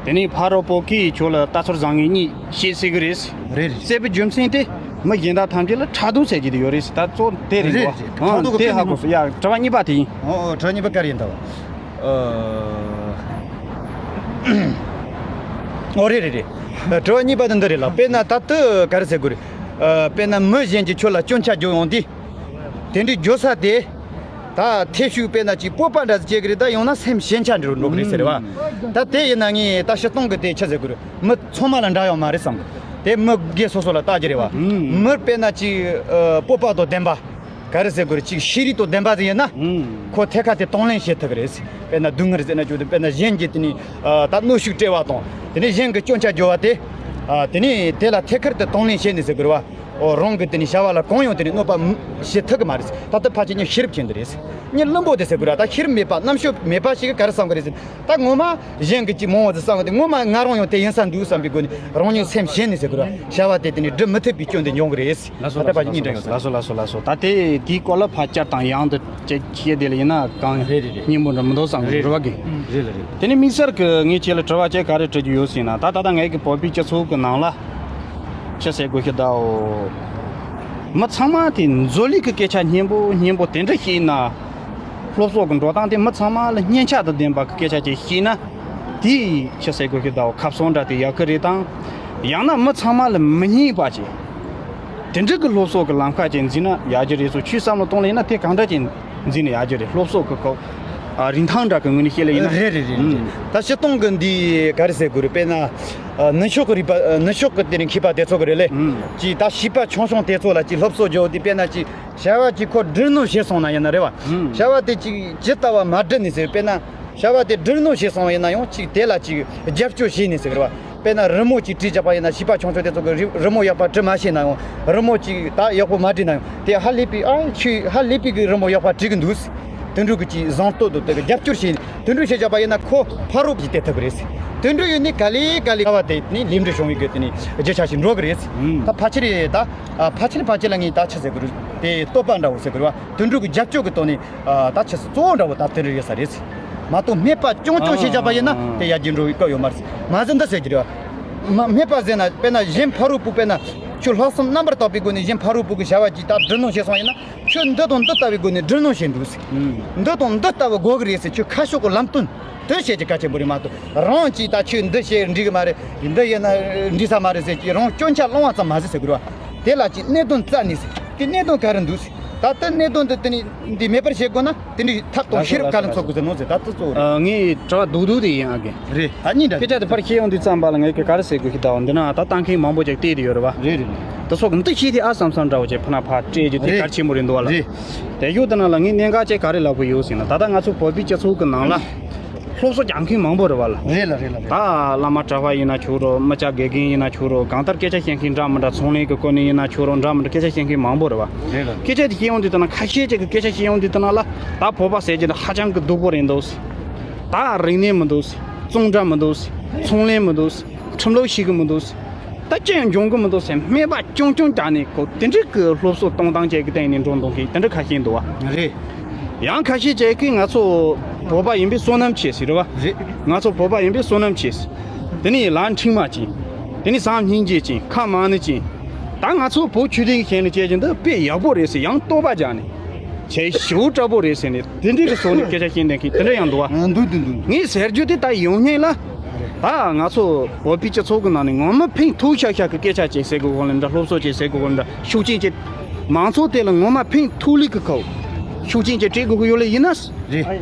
དེ་ནས་ཕ་རོལ་པོ་གིས་ཁྱོད་ལ་ལྟ་ཚུལ་བཟང་ངན་གཉིས་བཤད་སྲིད་གི་རེད། རེད་རེད། ཟེར་བའི་རྒྱུ་མཚན་དེ། མི་གཞན་དག་ཐམས་ཅད་ལ་ཕྲག་དོག་ཟེར་གྱི་དེ་ཡོད་རེད་ཟེར། ད་གཙོ་དེ་རེད་འདུག་བ། རེད། ཕྲག་དོག་གི་དེ་ཧ་གོ་སོང་། ཡ། དྲི་བ་གཉིས་པ་དེ་ཡིན། ཨོ་ཨོ། དྲི་བ་གཉིས་པ་ག་རེ་ཡིན་ད། ཨོ་རེད་རེད་རེད། དྲི་བ་གཉིས་པ་དེ་འདི་རེད་ལ། དཔེར་ན་ད་ལྟ་ག་རེ་ཟེར་དགོས་རེད། དཔེར་ན་མི་གཞན་གྱིས་ཁྱོད་ལ་སྐྱོན་ཆ་རྒྱོབ་ཡོང་དུས། དེ་འདྲའི་རྒྱོབ་ས་དེ། ད་ཐེ་ཤུག་དཔེར་ན་ཅིག་སྤོབས་པ་འདྲ་ཟིག་སྐྱེ་གི་རེད། ད་ཡང་ན་སེམས་ཞན་ཆ་འདྲ་འགྲོ་གི་རེད་ཟེར་བ། ད་དེ་ཡིན་ན་ངས་ད་སྤྱིར་བཏང་གི་དེ་ཆི་ཟེར་དགོས་རེད། མི་ཚང་མ་ལ་འདྲ་ཡོད་མ་རེད་བསམ་གི། དེ་མི་སྒེར་སོ་སོ་ལ་བལྟ་རྒྱུ་རེད་བ། མི་དཔེར་ན་ཅིག་ཨ་སྤོབས་པ་དང་ལྡན་པ། ག་རེ་ཟེར་དགོས་རེད། ཅིག་ཤེས་རིག་དང་ལྡན་པ་ཟིག་ཡིན་ན། ཁོ་ཐད་ཀར་དེ་དང་ལེན་བྱེད་ཐུབ་ཀྱི་རེད། དཔེར་ན་སྡུག་བསྔལ་ཟེར་ན་ཅིག་དེ། དཔེར་ན་གཞན་གྱིས་དེ་ནས་ཨ་ད་གནོན་ཤུགས་སྤྲད་པ་དང་། དེ་ནས་གཞན་གྱི་སྐྱོན་ཆ་རྒྱོབ་པ་དེ། ཨ་དེ་ནས་དེ་ལ་ཐད་ཀར་དུ་དང་ལེན་བྱེད་ནས་ཟེར་དགོས་རེད་བ། ཨོ། རང་གི་དེ་ནས་བྱ་བ་ལ་གང་ཡང་དེ་ནས་གནོད་པ་མ་བྱེད་ཐུབ་ཀྱི་མ་རེད། ད་ལྟ་ཕལ་ཆེར་ངས་ཤེས་རབ་ཅན་འདི་རེད། ངས་བླུན་པོ་དེ་ཟེར་དགོས་ར། ད་ཤེས་རབ་མེད་པ། རྣམ་དཔྱོད་མེད་པ་ཞིག་གིས་ག་རེ་བསམ་གི་རེད་ཟེར། ད་ངོ་མ་གཞན་གྱིས་ཅིག་མང་བ་ཟིག་བསམ་གི་དེ། ངོ་མ་ང་རང་ཡང་དེ་ཡིན་ས་འདུག་བསམ་པའི་སྒོ་ནས་རང་ཉིད་སེམས་ཞན་ནས་ཟེར་དགོས་ར། བྱ་བ་དེ་དེ་ནས་སྒྲུབ་མི་ཐུབ་པའི་སྐྱོན་དེ་འབྱུང་གི་རེད། ལགས་སོ། ད་ལྟ་ལགས་སོ། ཕལ་ཆེར་གཉིས་འདྲ་ཡོད་ས་ལགས་སོ། ལགས་སོ། ལགས་སོ། ད་དེ་དེའི་སྐོར་ལ་ཕར་བསྐྱར་དང་ཡང་དུ་ཅིག་བཤད་དེ་ལ་ཡིན་ན་གང་རེད་རེད་རེད། སྙན་པོ་འདྲ་མི་འདུག་བསམ་གི་རེད། རེད་བ་གི། རེད་ལ་རེད། དེ་ནས་དམིགས་བསལ་གྱི་ངས་ཁྱེད་ལ་དྲི་བ་ཅིག་ག་རེ་དྲི་རྒྱུ་ཡོད་ཟེར་ན། ད་ད་ལྟ་ངའི་གི་བོད་པའི་སྤྱི་ཚོགས་ཀྱི་ནང་ལ་ཅི་ཟེར་དགོས་ཤེ་ད། འོ། མི་ཚང་མ་དེ་འཛོལ་ལུགས་ཀྱི་སྐད་ཆ་སྙན་པོ་སྙན་པོ་དེ་འདྲ་བཤད་ན། སློབ་གསོ་གི་འགྲོ་སྟངས་དེ་མི་ཚང་མ་ལ་སྙན་ཆ་དང་ལྡན་པ་གི་སྐད་ཆ་ཅིག་བཤད་ན། དེ་ཅི་ཟེར་དགོས་ཤེ་ད། འོ། ཁ་སང་འདྲ་དེ་ཡག་གི་རེད་དང་། ཡང་ན་མི་ཚང་མ་ལ་མི་སྙན་པ་ཅིག་དེ་འདྲ་གི་སློབ་གསོ་གི་ལམ་ཁ་ཅིག་འཛིན་ན་ཡག་རྒྱུ་རེད་ཚོ། ཁྱོས་བསམ་བློ་གཏོང་ལེ་ཡིན་ན་དེ་གང་འདྲ་ཅིག་འཛིན་ན་ཡག་རྒྱུ་རེད། སློབ་གསོ་གི་སྐོར། ཨ། རིན་ཐང་འདྲ་གི་ངོས་ནས་བཤད་ལེ་ཡིན་ན། རེད་རེད་རེད་རེད། ཨུམ། ད་སྤྱིར་བཏང་གི་འདི་ག་རེ་ཟེར་དགོས་རེད། དཔེར་ན། ཨ། ནུབ་ཕྱོགས་ཀྱི་རིག་པ། ཨ། ནུབ་ཕྱོགས་ཀྱི་དེ་ནས་མཁས་པ་དེ་ཚོ་གི་རེད་ལེ། ཨུམ། ཅིག་ད་བྱིས་པ་ཆུང་ཆུང་དེ་ཚོ་ལ་ཅིག་སློབ་གསོ་རྒྱོབ་དུས། དཔེར་ན་ཅིག་བྱ་བ་ཅིག་ཁོ་སྒྲུབ་ནོ་ཤེས་སོང་ན་ཡིན་ན་རེད་བ། ཨུམ། བྱ་བ་དེ་ཅིག་ཇི་ལྟ་བ་མ་སྒྲུབ་ནས་ཟེར། དཔེར་ན་བྱ་བ་དེ་སྒྲུབ་ནོ་ཤེས་སོང་བ་ཡིན་ན་ཡང་ཅིག་དེ་ལ་ཅིག་རྒྱབ་སྐྱོར་བྱས་ནས་ཟེར་བ། དཔེར་ན་རི་མོ་ཅིག་བྲིས་བཞག་པ་ཡིན་ན། བྱིས་པ་ཆུང་ཆུང་དེ་ཚོ་གིས་རི་རི་མོ་ཡག་པ་བྲི་མ་ཤེས་ན་ཡང་། རི་མོ་ཅིག་ད་ཡག་པོ་མ་བྲིས་ན་ཡང་། དེ་ཧ་ལས་པའི། ཨ། ཁྱོས་ཧ་ལས་པའི་གི་རི་མོ་ཡག་པ་བྲིས་གི་འདུག་ཟེར། དེ་འདྲ་གི་ཅིག་བཟང་བསྟོད་དང་དེ་གི་རྒྱབ་སྐྱོར་བྱས། དེ་འདྲ་བྱས་བཞག་པ་ཡིན་ན་ཁོ་ཕ་རོལ་པོ་ཅིག་བལྟ་ཐུབ་ཀྱི་རེད་ཟེར། དེ་འདྲ་ཡིན་ནི་ག་ལེ་ག་ལེ་བྱ་བ་དེ་ནི་ལས་འབྲས་བྱུང་བའི་གི་དེ་ནི་རྒྱུ་ཆ་ཞིག་འགྲོ་གི་རེད་ཟེར། ཨུམ། ད་ཕལ་ཆེར་ད། ཨ། ཕལ་ཆེར་ཕལ་ཆེར་ལ་ངས་ད་ཆི་ཟེར་དགོས་རེད། དེ་བསྟོད་པ་འདྲ་བོ་ཟེར་དགོས་རེད་བ། དེ་འདྲ་གི་རྒྱབ་སྐྱོར་གི་ཐོག་ནས། ཨ། ད་ཆི་གཙོ་བོ་འདྲ་བོ་ད་དེ་རེད་ཡོད་ས་རེད་ཟེར། མ་གཏོགས་སྨད་པ་རྐྱང་རྐྱང་བྱས་བཞག་པ་ཡིན་ན། ཨ། དེ་ཡར་རྒྱས་འགྲོ་བའི་སྐབས་ཡོད་མ་རེད་ཟེར། མ་ཟད་འདི་ཟེར་གྱི་རེད་བ། མ། སྨད་པ་ཟེར་ན། དཔེར་ན་གཞན་ཕ་རོལ་པོ། དཔེར་ན་ཁྱོད་ལྷག་བསམ་རྣམ་པར་དག་པའི་སྒོ་ནས་གཞན་ཕ་རོལ་པོ་གི་བྱ་བ་ཅིག་ད་སྒྲུབ་ནོ་བྱས་སོང་ཡིན་ན། ཁྱོད་འདི་དང་འདི་ལྟ་བུའི་སྒོ་ནས་སྒྲུབ་ནོ་བྱས་འདུག་ཟེར། ཨུམ། འདི་དང་འདི་ལྟ་བུ་དགོས་གི་རེད་ཟེར། ཁྱོད་ཁ་ཕྱོགས་གི་ལམ་སྟོན་དེ་བྱེད་རྒྱུ་གལ་ཆེན་པོ་རེད་མ་གཏོགས། རང་གིས་ད་ཁྱོད་འདི་བྱས་འགྲིག་གི་མ་རེད། འདི་ཡིན་ན་འགྲིག་ས་མ་རེད་ཟེར་གྱི་རང་སྐྱོན་ཆ་སློང་བ་ཙམ་མ་ཟད་ཟེར་དགོས་རེད་བ། དེ་ལ་ཅིག་གནད་དོན་བཙལ་ནས་ཟེར། དེ་གནད་དོན་ག་རེ་འདུག་ཟེར། ད་ལྟ་གནད་དོན་འདི་དེ་ནི་འདི་མེད་པར་བྱེད་དགོས་ན། དེ་འདྲའི་ཐབས་དང་ཤེས་རབ་ག་ལེར་འཚོལ་དགོས་ཟེར་ནོ་ཟེར། ད་ལྟ་གཙོ་བོ་རེད། ཨ། ངས་དྲི་བ་རྡོག་རྡོག་དེ་ཡིན་ཨ་གི། རེད། ད་གཉིས་འདྲ། སྐད་ཆ་དེ་ཕར་བཤད་ཡོང་དུས་ཙམ་པ་ལ་ངས་ག་རེ་ཟེར་དགོས་ཤེ་ད། འོ། འདི་ན་ད་ལྟ་མཁན་མང་པོ་ཅིག་བལྟས་དེ་ཡོད་རེད་བ། རེད་རེད། དེ་ཚོ་གི་འདི་ཤེས་དེ་ཨ་བསམ་བསམ་འདྲ་བོ་ཅིག་ཕར་ན་ཕར་སྤྲད་རྒྱུ་དེ། རེད། གལ་ཆེན་པོ་རེད་འདུག་བ་ལ། རེད། དེ་ཡོད་དེ་ན་ལ་ངས་གནད་འགག་ཅིག་ག་རེ་ལབ་དགོས་ཡོད་ཟེར་ན། ད་ལྟ་ང་ཚོ་བོད་པའི་སྤྱི་ཚོགས་ཀྱི་ནང་ལ་སློབ་གསོ་རྒྱག་མཁན་མང་པོ་རེད་བ་ལ། རེད་ལ་རེད་ལ་རེད། ད་བླ་མ་གྲྭ་པ་ཡིན་ན་ཆོག་རོགས། མི་སྐྱ་དགེ་རྒན་ཡིན་ན་ཆོག་རོགས། གང་ལྟར་སྐད་ཆ་བཤད་མཁན་འདྲ་མི་འདྲ། ཚོང་ལས་ཀྱི་སྐོར་ནས་ཡིན་ན་ཆོག་རོགས། འདྲ་མི་འདྲ་སྐད་ཆ་བཤད་མཁན་མང་པོ་རེད་བ། རེད་ལ། སྐད་ཆ་དེ་བཤད་ཡོང་དུས་དེ་ན། ཁ་ཤས་ཅིག་གི་སྐད་ཆ་བཤད་ཡོང་དུས་དེ་ན་ལ། ད་བོད་པ་ཟེར་རྒྱུ་དེ་ཧ་ཅང་གི་སྡུག་པོ་རེད་འདུག་ཟེར། ད་རིག་གནས་མི་འདུག་ཟེར། གཙང་སྦྲ་མི་འདུག་ཟེར། ཚོང་ལས་མི་འདུག་ཟེར། ཁྲིམས་ལུགས་ཤེས་གི་མི་འདུག་ཟེར། ད་ཅི་ཡང་འབྱུང་གི་མི་འདུག་ཟེར། སྨད་པ་རྐྱང་རྐྱང་བྱས་ནས་ཁོ་དེ་འདྲའི་གི་སློབ་གསོ་གཏོང་སྟངས་ཅིག་གི་སྟེང་ནས་འགྲོ་འདུག་མཁན་དེ་འདྲ་ཁ་ཤས་འདུག་བ། རེད། ཡང་ཁ་ཤས་ཅིག་གིས་ང་ཚོ་བོད་པ་ཡིན་པའི་བསོད་ནམས་ཆེ་ཟེར་བ། རེད། ང་ཚོ་བོད་པ་ཡིན་པའི་བསོད་ནམས་ཆེ་ཟེར། དེ་ནས་ལག་མཁྲིག་མ་ཅན། དེ་ནས་བྱམས་སྙིང་རྗེ་ཅན། ཁ་མང་ནི་ཅན། ད་ང་ཚོ་བོད་ཆོས་ལྡན་གྱི་ཞིང་ལ་སྐྱེས་ཀྱི་འདི་དཔེ་ཡག་པོ་རེད་ཟེར། ཡང་བསྟོད་པ་རྒྱག་ནས། ཆེ་ཞེ་པོ་དྲག་པོ་རེད་ཟེར་ནས། དེ་འདྲའི་གི་བཟོ་ནས་སྐད་ཆ་བཤད་བསྡད་མཁན་དེ་འདྲ་ཡང་འདུག་བ། ཨ། འདུག་འདུག་འདུག་ངས་ཟེར་རྒྱུ་དེ་ད་ཡོང་སྙིང་ལ། ད་ང་ཚོ་བོད་པའི་སྤྱི་ཚོགས་ཀྱི་ནང་ནས་ངོ་མ་ཕན་ཐོགས་ཤག་ཤག་གི་སྐད་ཆ་ཅིག་ཟེར་དགོས་གོ་ལ་འདྲ། སློབ་གསོ་ཅིག་ཟེར་དགོས་གོ་ལ་འདྲ། ཤུགས་རྐྱེན་ཅིག་མང་ཚོགས་དེ་ལ་ངོ་མ་ཕན་ཐོགས་ལུགས་ཀྱི་ཁོ་ཤུགས་རྐྱེན་ཅིག་སྤྲད་དགོས་གི་ཡོད་ལེ་ཡིན་ན། རེད།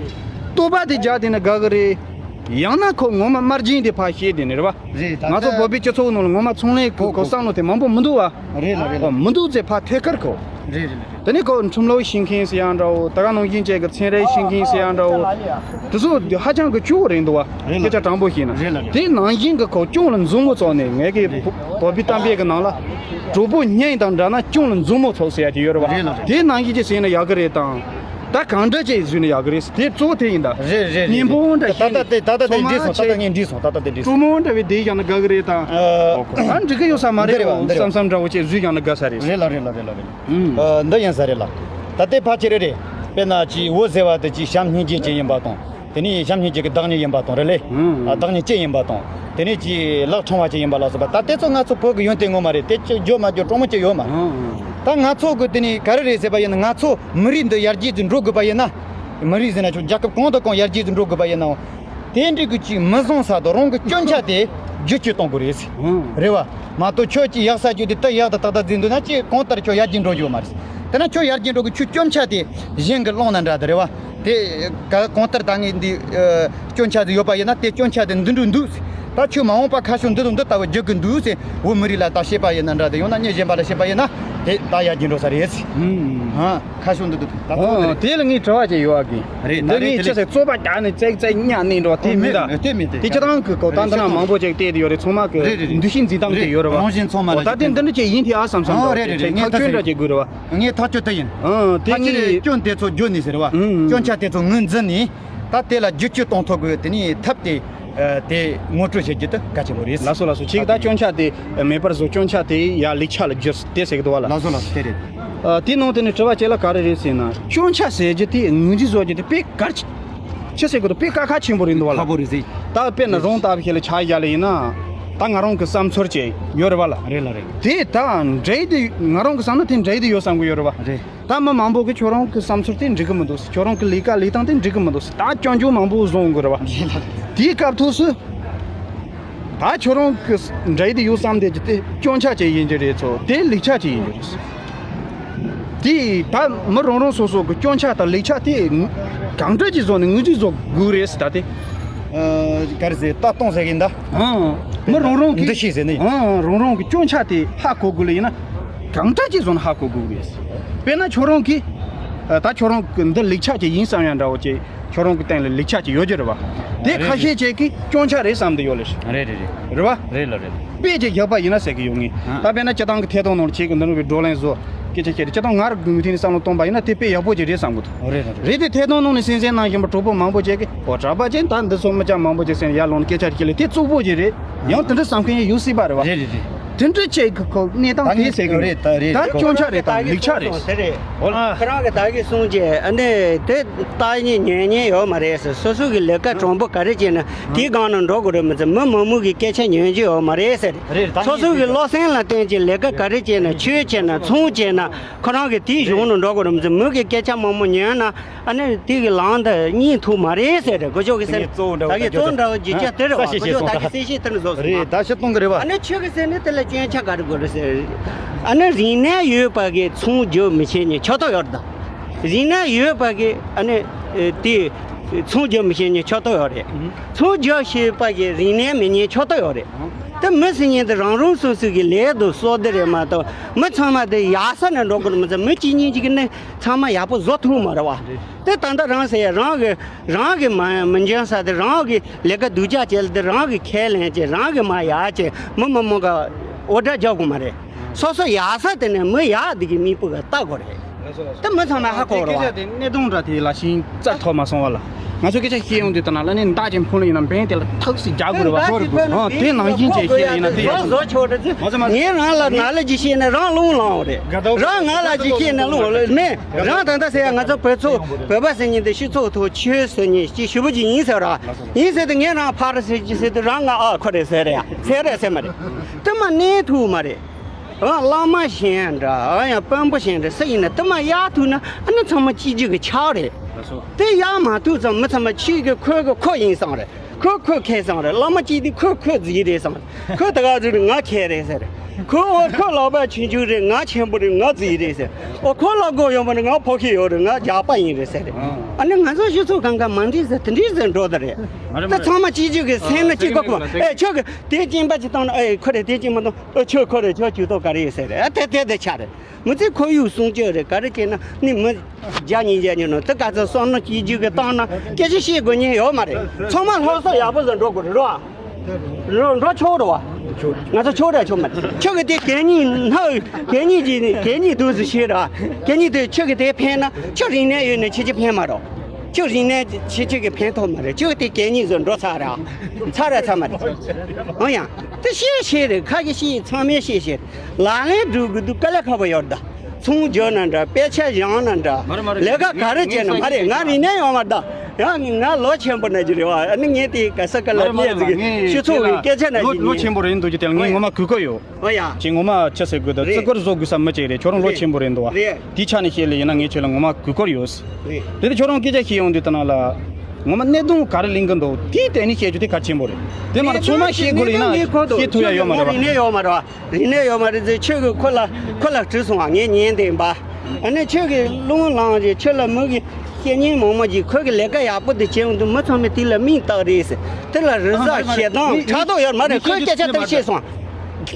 བསྟོད་པ་དེ་རྒྱག་བསྡད་ན་དགའ་གི་རེད། ཡང་ན་ཁོ་ངོ་མ་དམར་རྗེན་དེ་ཕར་བཤད་བསྡད་ནི་རེད་བ། རེད། ད་ང་ཚོ་ལྟ་བོད་པའི་སྤྱི་ཚོགས་ནང་ལ་ངོ་མ་ཚོང་ལས་ཁོ་ཁོ་བསམ་བློ་དེ་མང་པོ་མི་འདུག་བ། རེད་ལ་རེད་ལ། མི་འདུག་ཟེར་ཕར་ཐད་ཀར་ཁོ། རེད་རེད་རེད། དེ་ནས་ཁོ་ཁྲིམས་ལུགས་ཤེས་མཁན་ཟེར་ཡང་འདྲ་བོ། ད་ག་ནང་བཞིན་ཅིག་གི་ཚན་རིག་ཤེས་མཁན་ཟེར་ཡང་འདྲ་བོ། དེ་ཚོ་ཧ་ཅང་གི་སྐྱོ་བོ་རེད་འདུག་བ། རེད་ལ། སྐད་ཆ་དྲང་པོ་བཤད་ན། རེད་ལ་རེད། དེ་ནང་བཞིན་གི་ཁོ་གཅོང་ལ་མཛུབ་མོ་བཙུགས་ནས། ངས་གི་རེད། བོད་པའི་གཏམ་དཔེ་གི་ནང་ལ། གྲོགས་པོ་གཉེན་དང་འདྲ་ན་གཅོང་ལ་མཛུབ་མོ་བཙུགས་ཟེར་ཡ་དེ་ཡོད་རེད་བ། རེད་ལ་རེད། དེ་ནང་བཞིན་ཅིག་བྱས་ན་ཡག་གི་རེད་དང་། ད་གང་འདྲ་ཅིག་བཟོས་ན་ཡག་གི་རེད། དེ་གཙོ་བོ་དེ་ཡིན་ད། རེད་རེད་རེད། སྙན་པོ་འདྲ་ད་ལྟ་བཤད་ནས། དེ་ད་ལྟ་དེ་འགྲིག་སོང་། ད་ལྟ་ངས་འགྲིག་སོང་། ད་ལྟ་དེ་འགྲིག་སོང་། སྤྲོ་མོ་འདྲ་བའི་དེ་བཞག་ན་དགའ་གི་རེད་དང་། ཨ། ཨོ་ཁོ་ད་འགྲིག་གི་ཡོད་ས་མ་རེད། འདི་རེད་བ། འདི་རེད་བ། བསམ་བསམ་འདྲ་བོ་ཅིག་བཟོས་བཞག་ན་དགའ་ས་རེད། རེད་ལ་རེད་ལ་རེད་ལ་རེད། ཨུམ། ཨ། འདི་ཡིན་ས་རེད་ལ། ད་ལྟའི་ཕལ་ཆེར་རེད། དཔེར་ན་ཅིག་འོད་ཟེར་བ་དེ་ཅིག་བྱམས་སྙིང་རྗེ་ཅན་ཡིན་པ་དང་། དེ་ནས་བྱམས་སྙིང་རྗེ་གི་བདག་ཉིད་ཡིན་པ་དང་རེད་ལེ། ཨུམ། ཨ། བདག་ཉིད་ཅན་ཡིན་པ་དང་། དེ་ནས་ཅིག་ལག་ཕྲེང་བ་ཅིག་ཡིན་པ་ལ་སོགས་པ། ད་དེ་ཚོ་ང་ཚོ་བོད་ཀྱི་ཡོན་ཏན་ངོ་མ་རེད། དེ་ཅིག་བརྗོད་མ་བརྗོད་སྤྲོ་མོ་ཅིག་ཡོད་མ་རེད། ཨང་། ད་ང་ཚོ་གི་དེ་ནས་ག་རེ་རེད་ཟེར་བ་ཡིན་ན། ང་ཚོ་མི་རིགས་འདི་ཡར་རྒྱས་ཀྱི་འགྲོ་དགོས་པ་ཡིན་ན། མི་རིགས་ཟེར་ན་ཆོག་རྒྱལ་ཁབ་གང་དང་གང་ཡར་རྒྱས་ཀྱི་འགྲོ་དགོས་པ་ཡིན་ནའང་། དེ་འདྲ་གི་ཅིག་མི་བཟང་ས་དང་རང་གི་སྐྱོན་ཆ་དེ་བསྒྱུར་བཅོས་གཏོང་དགོས་རེད། ཨང་། རེད་བ། མ་གཏོགས་ཁྱོད་ཀྱིས་ཡག་ས་བརྗོད་དེ་ད་ཡག་ད་ཏག་ཏག་འཛིན་འདུག་ན། ཅིག་གང་ལྟར་ཁྱོད་ཡར་རྒྱས་འགྲོ་རྒྱུ་མ་རེད། དེ་ན་ཁྱོད་ཡར་རྒྱས་འགྲོ་གི་ཁྱོད་སྐྱོན་ཆ་དེ་གཞན་གྱིས་བསླངས་ན་འདྲ་དེ་རེད་བ། དེ་ག་གང་ལྟར་ད་ངས་འདི་ཨ་སྐྱོན་ཆ་དེ་ཡོད་པ་ཡིན་ན། དེ་སྐྱོན་ཆ་དེ་འདི་འདྲ་འདུག། ད་ཁྱོད་མ་འོངས་པ་ཁ་ཕྱོགས་འདི་དང་འདི་ལྟ་བུ་རྒྱུག་གི་འདུག་ཟེར། བོད་མི་རིགས་ལ་ད་བཤད་པ་ཡིན་ན་འདྲ་དེ། ཡང་ན་མི་གཞན་པ་ལ་བཤད་པ་ཡིན་ན། དེ་ད་ཡར་རྒྱས་འགྲོ་ས་རེད། ཨང་། ཨ་ཁ་ཕྱོགས་འདི་དང་འདི་ལྟ་བུ། ཨོ། དེ་ལ་ངས་དྲི་བ་ཅིག་ཡོད་ཨ་གི། རེད། ད་རེད། དེ་ལ་ངས་དེ་ཅི་ལས་ཟེར། རྩོད་པ་རྒྱག་ནས་བཙལ་བཙལ་གཉའ་ནས་འགྲོ་བ་དེ་མིན་ད། དེ་མིན་དེ། དེ་སྤྱིར་བཏང་གི་གོ་ད་འདི་ན་མང་པོ་ཅིག་བལྟས་དེ་ཡོད་རེད། ཚང་མ་གི། རེད་རེད་རེད། འདུ་ཤེས་འཛིན་སྟངས་དེ་ཡོད་རེད་བ། རང་བཞིན་ཚང་མ་ལ། ཨོ། ད་དེ་འདི་འདྲ་ཅིག་ཡིན་དེ་ཨ་བསམ་བསམ་འདྲ། རེད་རེད། དེ་ངས་ཐག་གཅོད་འདྲ་ཅིག་དགོས་རེད་བ། ངས་ཐག་གཅོད་དེ་ཡིན། ཨང་། དེ། ཕལ་ཆེར་ངས་སྐྱོན་དེ་ཚོ་བརྗོད་ནས་ཟེར་བ། ཨང་། སྐྱོན་ཆ་དེ་ཚོ་ངོས་འཛིན་ནས། ད་དེ་ལ་བསྒྱུར་བཅོས་གཏོང་ཐུབ་དགོས། དེ་ནས་ཐབས་དེ་ཨ་དེ་ངོ་སྤྲོད་བྱེད་རྒྱུ་དེ་གལ་ཆེན་པོ་རེད། ལགས་སོ་ལགས་སོ། ཅིག་ད་སྐྱོན་ཆ་དེ་མེད་པར་བཟོ། སྐྱོན་ཆ་དེ་ཡར་ལེགས་ཆ་ལ་བསྒྱུར་དེ་ཟེར་གི་འདུག་བ་ལ། ལགས་སོ་ལགས་སོ། དེ་རེད། ཨ་དེའི་ནང་དེ་ནས་དྲི་བ་གཅིག་ལ་ག་རེ་རེད་ཟེར་ན། སྐྱོན་ཆ་ཟེར་རྒྱུ་དེ་ངོས་འཛིན་བཟོ་རྒྱུ་དེ་དཔེ་གལ་ཆེ་ཆེ་ཟེར་གི་འདུག། དཔེ་དཀའ་ཁག་ཆེན་པོ་རེད་འདུག་བ་ལ། ཁག་པོ་རེད་ཟེར། ད་དཔེར་ན་རང་ལྟ་བུ་ཞིག་ལ་ཆ་བཞག་ལ་ཡིན་ན། ད་ང་རང་གི་བསམ་ཚུལ་ཅིག་ཡོད་རེད་བ་ལ། རེད་ལ་རེད། དེ་ད་འདྲ་དེ་ང་རང་གི་བསམ་ན་དེ་འདྲ་དེ་ཡོད་བསམ་གི་ཡོད་རེད་བ། རེད། ད་མི་མང་པོ་གིས་ཁྱོད་རང་གི་བསམ་ཚུལ་དེ་འགྲིག་གི་མི་འདུག་ཟེར། ཁྱོད་རང་གི་ལས་ཀ་ལས་སྟངས་དེ་འགྲིག་གི་མི་འདུག་ཟེར། ད་སྐྱོན་བརྗོད་མང་པོ་བཟོ་འོང་གི་རེད་བ། དེའི་སྐབས་ཐོག་སུ། ད་ཁྱོད་རང་གི་འདྲ་དེ་ཡོད་བསམ་དེ་དེ་སྐྱོན་ཆ་ཅིག་ཡིན་གྱི་རེད་ཚོ། དེ་ལེགས་ཆ་ཅིག་ཡིན་གྱི་རེད། དེ་ད་མི་རང་རང་སོ་སོ་གི་སྐྱོན་ཆ་དང་ལེགས་ཆ་དེ་གང་འདྲ་ཅིག་བཟོ་ནས་ངོས་འཛིན་བཟོ་དགོས་རེད་ཟེར། ད་དེ། ཨ། ག་རེ་ཟེར། ལྟ་སྟངས་ཟེར་གི་ཡིན་ད། ཨང་། མི་རང་རང་གི། འདུ་ཤེས་ཟེར་ནི། ཨང་། རང་རང་གི་སྐྱོན་ཆ་དེ་ཧ་གོ་དགོས་ལ་ཡིན་ན། གང་འདྲ་ཅིག་བཟོ་ན་ཧ་གོ་དགོས་རེད། དཔེར་ན་ཁྱོད་རང་གིས། ཨ། ད་ཁྱོད་རང་གི་འདི་ལེགས་ཆ་ཅིག་ཡིན་བསམ་ཡ་འདྲ་བོ་ཅིག་ཁྱོད་རང་གི་སྟེང་ལ་ལེགས་ཆ་ཅིག་ཡོད་ཀྱི་རེད་བ། དེ་རེད། ཁ་ཤས་ཅིག་གིས་སྐྱོན་ཆ་རེད་བསམ་དུ་ཡོད་ལེ། རེད་རེད་རེད། རེད་བ། རེད་ལ་རེད། དཔེ་ཅིག་བཞག་པ་ཡིན་ན་ཟེར་གི་ཡོད་ངེས། ཨ། ད་དཔེར་ན་སྤྱིར་བཏང་གི་ཐད་གཏོང་ནང་ལ་ཁྱེད་ཀྱི་འདི་ནང་གི་བགྲོ་གླེང་བཟོ། སྐད་ཆ་བཤད་དེ་སྤྱིར་བཏང་ང་རང་གི་ངོས་ཐད་ནས་བསམ་བློ་གཏོང་པ་ཡིན་ན་དེ་དཔེ་ཡག་པོ་ཅིག་རེད་བསམ་གི་འདུག། རེད་རེད་རེད། རེད་དེ་ཐད་གཏོང་ནང་ནས་གསན་གཟིགས་གནང་བཞིན་པ་གྲོགས་པོ་མང་པོ་ཅིག་གིས། ཨོ། གྲྭ་པ་ཅན་ད་འདི་ཚོ་མི་སྐྱ་མང་པོ་ཅིག་སེམས་ཡར་ལངས་ནས་སྐད་ཆ་བཤད་ལེ་དེ་བཙོག་པོ་ཅིག་རེད། ཡང་དེ་འདྲ་བསམ་མཁན་ཡང་ཡོད་སྲིད་པ་རེད་བ། རེད་རེད་རེད། དེ་འདྲ་ཅིག་གི་ཁོ་གནས་སྟངས་དེ་ཟེར་གི་རེད། ད་རེད། ད་སྐྱོན་ཆ་རེད་དང་ལེགས་ཆ་རེད། དེ་རེད། ཨོ་ལ། ཁོ་རང་གི་ད་གི་གསུང་ཅེས་ཨ་ནི་དེ་ལྟ་ཉན་ཉན་ཉན་ཡོད་མ་རེད་ཟེར། སོ་སོ་གི་ལས་ཀ་དྲང་པོ་ག་རེ་བྱས་ན་དེའི་སྒང་ནང་འགྲོ་དགོས་རེད། མི་ཚེ་མི་མང་མོ་གི་སྐད་ཆ་ཉན་རྒྱུ་ཡོད་མ་རེད་ཟེར། རེད། ད་སོ་སོ་གི་བློ་སེམས་ལ་བརྟེན་ཅིང་ལས་ཀ་ག་རེ་བྱས་ན། ཆོས་བྱས་ན། ཚོང་བྱས་ན། ཁོ་རང་གི་དེའི་གཞུང་ནང་འགྲོ་དགོས་རེད། མི་ཚེ་མི་གི་སྐད་ཆ་མང་མོ་ཉན་ན། ཨ་ནི་དེ་གི་ལམ་འདི་སྙིང་ཐུབ་མ་རེད་ཟེར་རེད། གོ་ཅོག་གི་ཟེར། ད་གི་གཙོ་བོ་འདྲ་བོ་རྒྱུ་ཆ་དེ་རེད་བ། གོ་ཅོག་ད་གི་གསལ་བཤད་དེ་ནི་བཟོ་སོང་། རེད། ད་ཤི་གཏོང་གི་རེད་བ། ཨ་ནི་ཆོས་གི་ཟེར་ནི་དེ་ལ་སྐྱོན་ཆ་ག་རེ་དགོས་རེད་ཟེར། ཨ་ནི་རིག་གནས་ཡོད་པ་གི་ཚོང་རྒྱུ་མི་བྱེད་ཉེ་ཆོག་ཐོག་ཡོད་རེད། ད་རིག་གནས་ཡོད་པ་གི་ཨ་ནི་དེ་ཚོང་རྒྱུ་མི་བྱེད་ཉེ་ཆོག་ཐོག་ཡོད་རེད། ཚོང་རྒྱུ་ཤེས་པ་གི་རིག་གནས་མི་ཉེ་ཆོག་ཐོག་ཡོད་རེད། དེ་མི་སྲིད་ཉེ་དེ་རང་རང་སོ་སོ་གི་ལས་དང་སྲོལ་དེ་རེད་མ་གཏོགས་མི་ཚང་མ་དེ་ཡག་ས་ནས་འགྲོ་དགོས་རེད། མི་ཚོ་མི་གཅིག་གཉིས་གཅིག་གི་ནི། ཚང་མ་ཡག་པོ་བཟོ་ཐུབ་མ་རེད་བ། དེ་ད་ལྟ་རང་ཟེར་ཡ་རང་གི་རང་གི་མ་མི་འཇོན་ས་དེ། རང་གི་ལས་ཀ་སྡུག་ཅག་བྱས་ལ་དེ་རང་གི་ཁས་ལེན་བྱས། རང་གི་མ་ཡག་བྱས། མི་མི་མང་ག་འོ་སྒྲ་རྒྱག་དགོས་མ་རེད། སོ་སོ་ཡག་ས་དེ་ནས་མི་ཡག་དེ་གི་མིག་དཔེ་ག་ལྟ་དགོས་རེད། དེ་མི་ཚང་མ་ཧ་གོ་རེད་བ། སྐད་ཆ་དེ་གནད་དོན་འདྲ་དེ་ལ་ཤིང་རྩ་ཐོག་མ་སོང་བ་ལ། ང་ཚོ་སྐད་ཆ་བཤད་ཡོང་དུས་ད་ན་ལ་ནི་མདའ་ཅན་ཕུང་ལ་ཡིན་ན་འབེན་དེ་ལ་ཐག་སི་རྒྱག་དགོས་རེད་བ། ཧོ་རེད་བ། དེ་ནང་བཞིན་བྱས་བཤད་ཡིན་ན་དེ་ཡག་པོ་འདུག། ང་ཚོ་མ་ངས་རང་ལ་ན་ལ་ཅིག་བཤད་ན་རང་རླུང་ལངས་རེད། རང་ང་ལ་ཅིག་བཤད་ན་རླུང་ལངས་མེད། རང་ད་ལྟ་ཟེར་ཡ་ང་ཚོ་བོད་ཚོ་བོད་པ་ཟེར་མཁན་དེ་སྤྱི་ཚོགས་ཐོག་ཆོས་ཟེར་མཁན་ཅིག་ཞེ་པོ་ཅིག་ཡིན་ཟེར་ར། ཡིན་ཟེར་དུས་ངས་རང་ཕར་ཟེར་ཅིག་ཟེར་དུས་རང་ང་ཨ་ཁོ་རེད་ཟེར་རེད་ཡ། ཟེར་རེད་ཟེར་མ་རེད། དེ་མ་གནས་ཐུབ་མ་རེད། ཨ་བླ་མ་གཞན་འདྲ་ཨ་ཡང་དཔོན་པོ་གཞན་འདྲ་སུ་ཡིན་ན་དེ་མ་གཡར་ཐུབ་ན་ཨ་ནི་ཚང་མ་གཅིག་གྱུར་གྱི་ཆགས་རེད། དེ་གཡར་མ་ཐུབ་ཙང་མི་ཚང་མ་ཆོས་ཀྱི་ཁོ་གི་ཁོ་ཡིན་བསམ་རེད། ཁོ་ཁོ་ཁེ་བཟང་རེད། བླ་མ་གཅིག་དེ་ཁོ་ཁོ་རྫིག་རེད་བསམ་རེད། ཁོ་ད་ག་ཟེར་ང་ཁེ་རེད་ཟེར། ཁོ་འོ་ཁོ་ལག་པ་ཆུང་ཆུང་རེད། ང་ཆེན་པོ་རེད། ང་རྫིག་རེད་ཟེར། འོ་ཁོ་ལག་མགོ་ཡོད་པ་ནི་ང་ཕོ་ཁེ་ཡོད་རེད། ང་རྒྱགས་པ་ཡིན་རེད་ཟེར་རེད། ཨ་ནི་ང་ཚོ་སྤྱི་ཚོགས་གང་ག་མ་འདྲེས་ཟེར་དེ་འདྲེས་ཟེར་འགྲོ་ད་རེད། ད་ཚང་མ་གཅིག་གྱུར་གི་སེམས་ན་གཅིག་གོ་གོ་ཨེ་ཁྱོད་གི་དེ་སྐྱིན་པ་གཅིག་བཏང་ན་ཨེ་ཁོ་རེད། དེ་སྐྱིན་མ་བཏང་ཨེ་ཁྱོད་ཁོ་རེད། ཁྱོད་གཅིག་ཏོ་ག་རེ་ཡོད་ཟེར་རེད། ཨ་དེ་དེ་དེ་ཆ་རེད། མི་ཚེ་ཁོར་ཡུག་སྲུང་སྐྱོབ་རེད། ག་རེ་བྱས་ན་ནི་མི་བརྒྱ་ཉིས་བརྒྱ་ཉོ་ནོ་དེ་ག་ཚོད་བསམ་བློ་གཅིག་གྱུར་གི་བཏང་ན་སྐད་ཆ་བཤད་དགོས་ཉེན་ཡོད་མ་རེད། ཚང་མ་སློབ་གསོ་ཡག་པོ་ཟིག་འགྲོ་དགོས་རེད་རོ། འགྲོ་འགྲོ་ཆོག་རེད་བ། ང་ཚོ་ཆོག་རེད་ཆོག་མ་རེད། ཁྱོད་ཀྱི་དེ་གད་སྙིགས་ནག་གད་སྙིགས་ཀྱི་གད་སྙིགས་དུས་སུ་ཤེས་ར། གད་སྙིགས་དེ་ཁྱོད་ཀྱི་དེ་འཕེན་ན་ཁྱོད་རིག་གནས་ཡོད་ནས་ཁྱེད་ཀྱི་འཕེན་མ་རོགས། ཁྱོད་རིག་གནས་ཁྱེད་ཀྱི་འཕེན་ཐུབ་མ་རེད། ཁྱོད་ཀྱི་དེ་གད་སྙིགས་སུ་འགྲོ་ཚར་ར། ཚར་ར་ཚར་མ་རེད། འོ་ཡ། དེ་ཤེས་ཤེས་རེད། ཁ་གི་ཤེས་ཚང་མས་ཤེས་ཤེས། ལག་ལེན་སྒྲུབ་དགོས་དུས་དཀའ་ལས་ཁག་པོ་ཡོད་ད། ཚོང་རྒྱག་ན་འདྲ། དཔེ་ཆ་སྦྱང་ན་འདྲ། མ་རེད་མ་རེད། ལས་ཀ་ག་རེ་བྱས་ན་མ་རེད། ང་རིག་གནས་ཡོད་མ་རེད་ད། ཡང་ང་ལོ་ཆེན་པོ་ན་གི་རེད་བ། ཨ་ནི་ངས་དེ་ག་ས་ག་ལ་མ་རེད་མ་རེད་གནས་ཚུལ་གྱི་སྤྱི་ཚོགས་ཀྱི་སྐད་ཆ་ན་ལོ་གི་ལོ་ཆེན་པོ་རེད་འདུག་གི། དེ་ལ་ངས་ངོ་མ་གུས་བཀུར་ཡོད། ཨོ་ཡ། ཅིག་ངོ་མ་ཆི་ཟེར་དགོས་ད། རེད། བརྩི་བཀུར་བཟོ་དགོས་ས་མི་ཅིག་རེད། ཁྱོད་རང་ལོ་རེད། ཆེན་པོ་རེད་འདུག་བ། རེད། དེའི་ཆ་ནས་བཤད་ལ་ཡིན་ན་ངས་ཁྱོད་ལ་ངོ་མ་གུས་བཀུར་ཡོད། རེད། དེ་ནས་ཁྱོད་རང་སྐད་ཆ་བཤད་ཡོང་དུས་ད་ན་ལ། ངོ་མ་གནད་དོན་ག་རེ་གླེང་གི་འདུག་དེའི་སྟེང་ནས་བཤད་རྒྱུ་དེ་གལ་ཆེན་པོ་རེད། དེ་མ་རེད། ཚང་མ་བཤད་དགོས་ལ་ཡིན་ན་བཤད་ཐུབ་ཡ་ཡོད་མ་རེད་བ། རིག་གནས་ཡོད་མ་རེད་བ། རིག་གནས་ཡོད་མ་རེད་ཟེར། ཁྱོད་ཀྱིས་ཁོ་ལ་ཁོ་ལ་དྲིས་སོང་བ། ངས་ཉན་དེ་ཡིན་པ། ཨ་ནི་ཁྱོད་ཀྱིས་རླུང་ལངས་རྗེས་ཁྱོད་ལ་མི་གི་བཤད་ཉན་མང་མོ་ཅིག་ཁོ་གི་ལས་ཀ་ཡག་པོ་དེ་བྱས་ཡོང་དུས་མི་ཚང་མས་དེ་ལ་མིང་བཏགས་རེད་ཟེར། དེ་ལ་རི་གཟར་ཞེ་སྡང་ཕྲག་དོག་ཡོད་མ་རེད། ཁོས་སྐད་ཆ་དེ་བཤད་སོང་བ།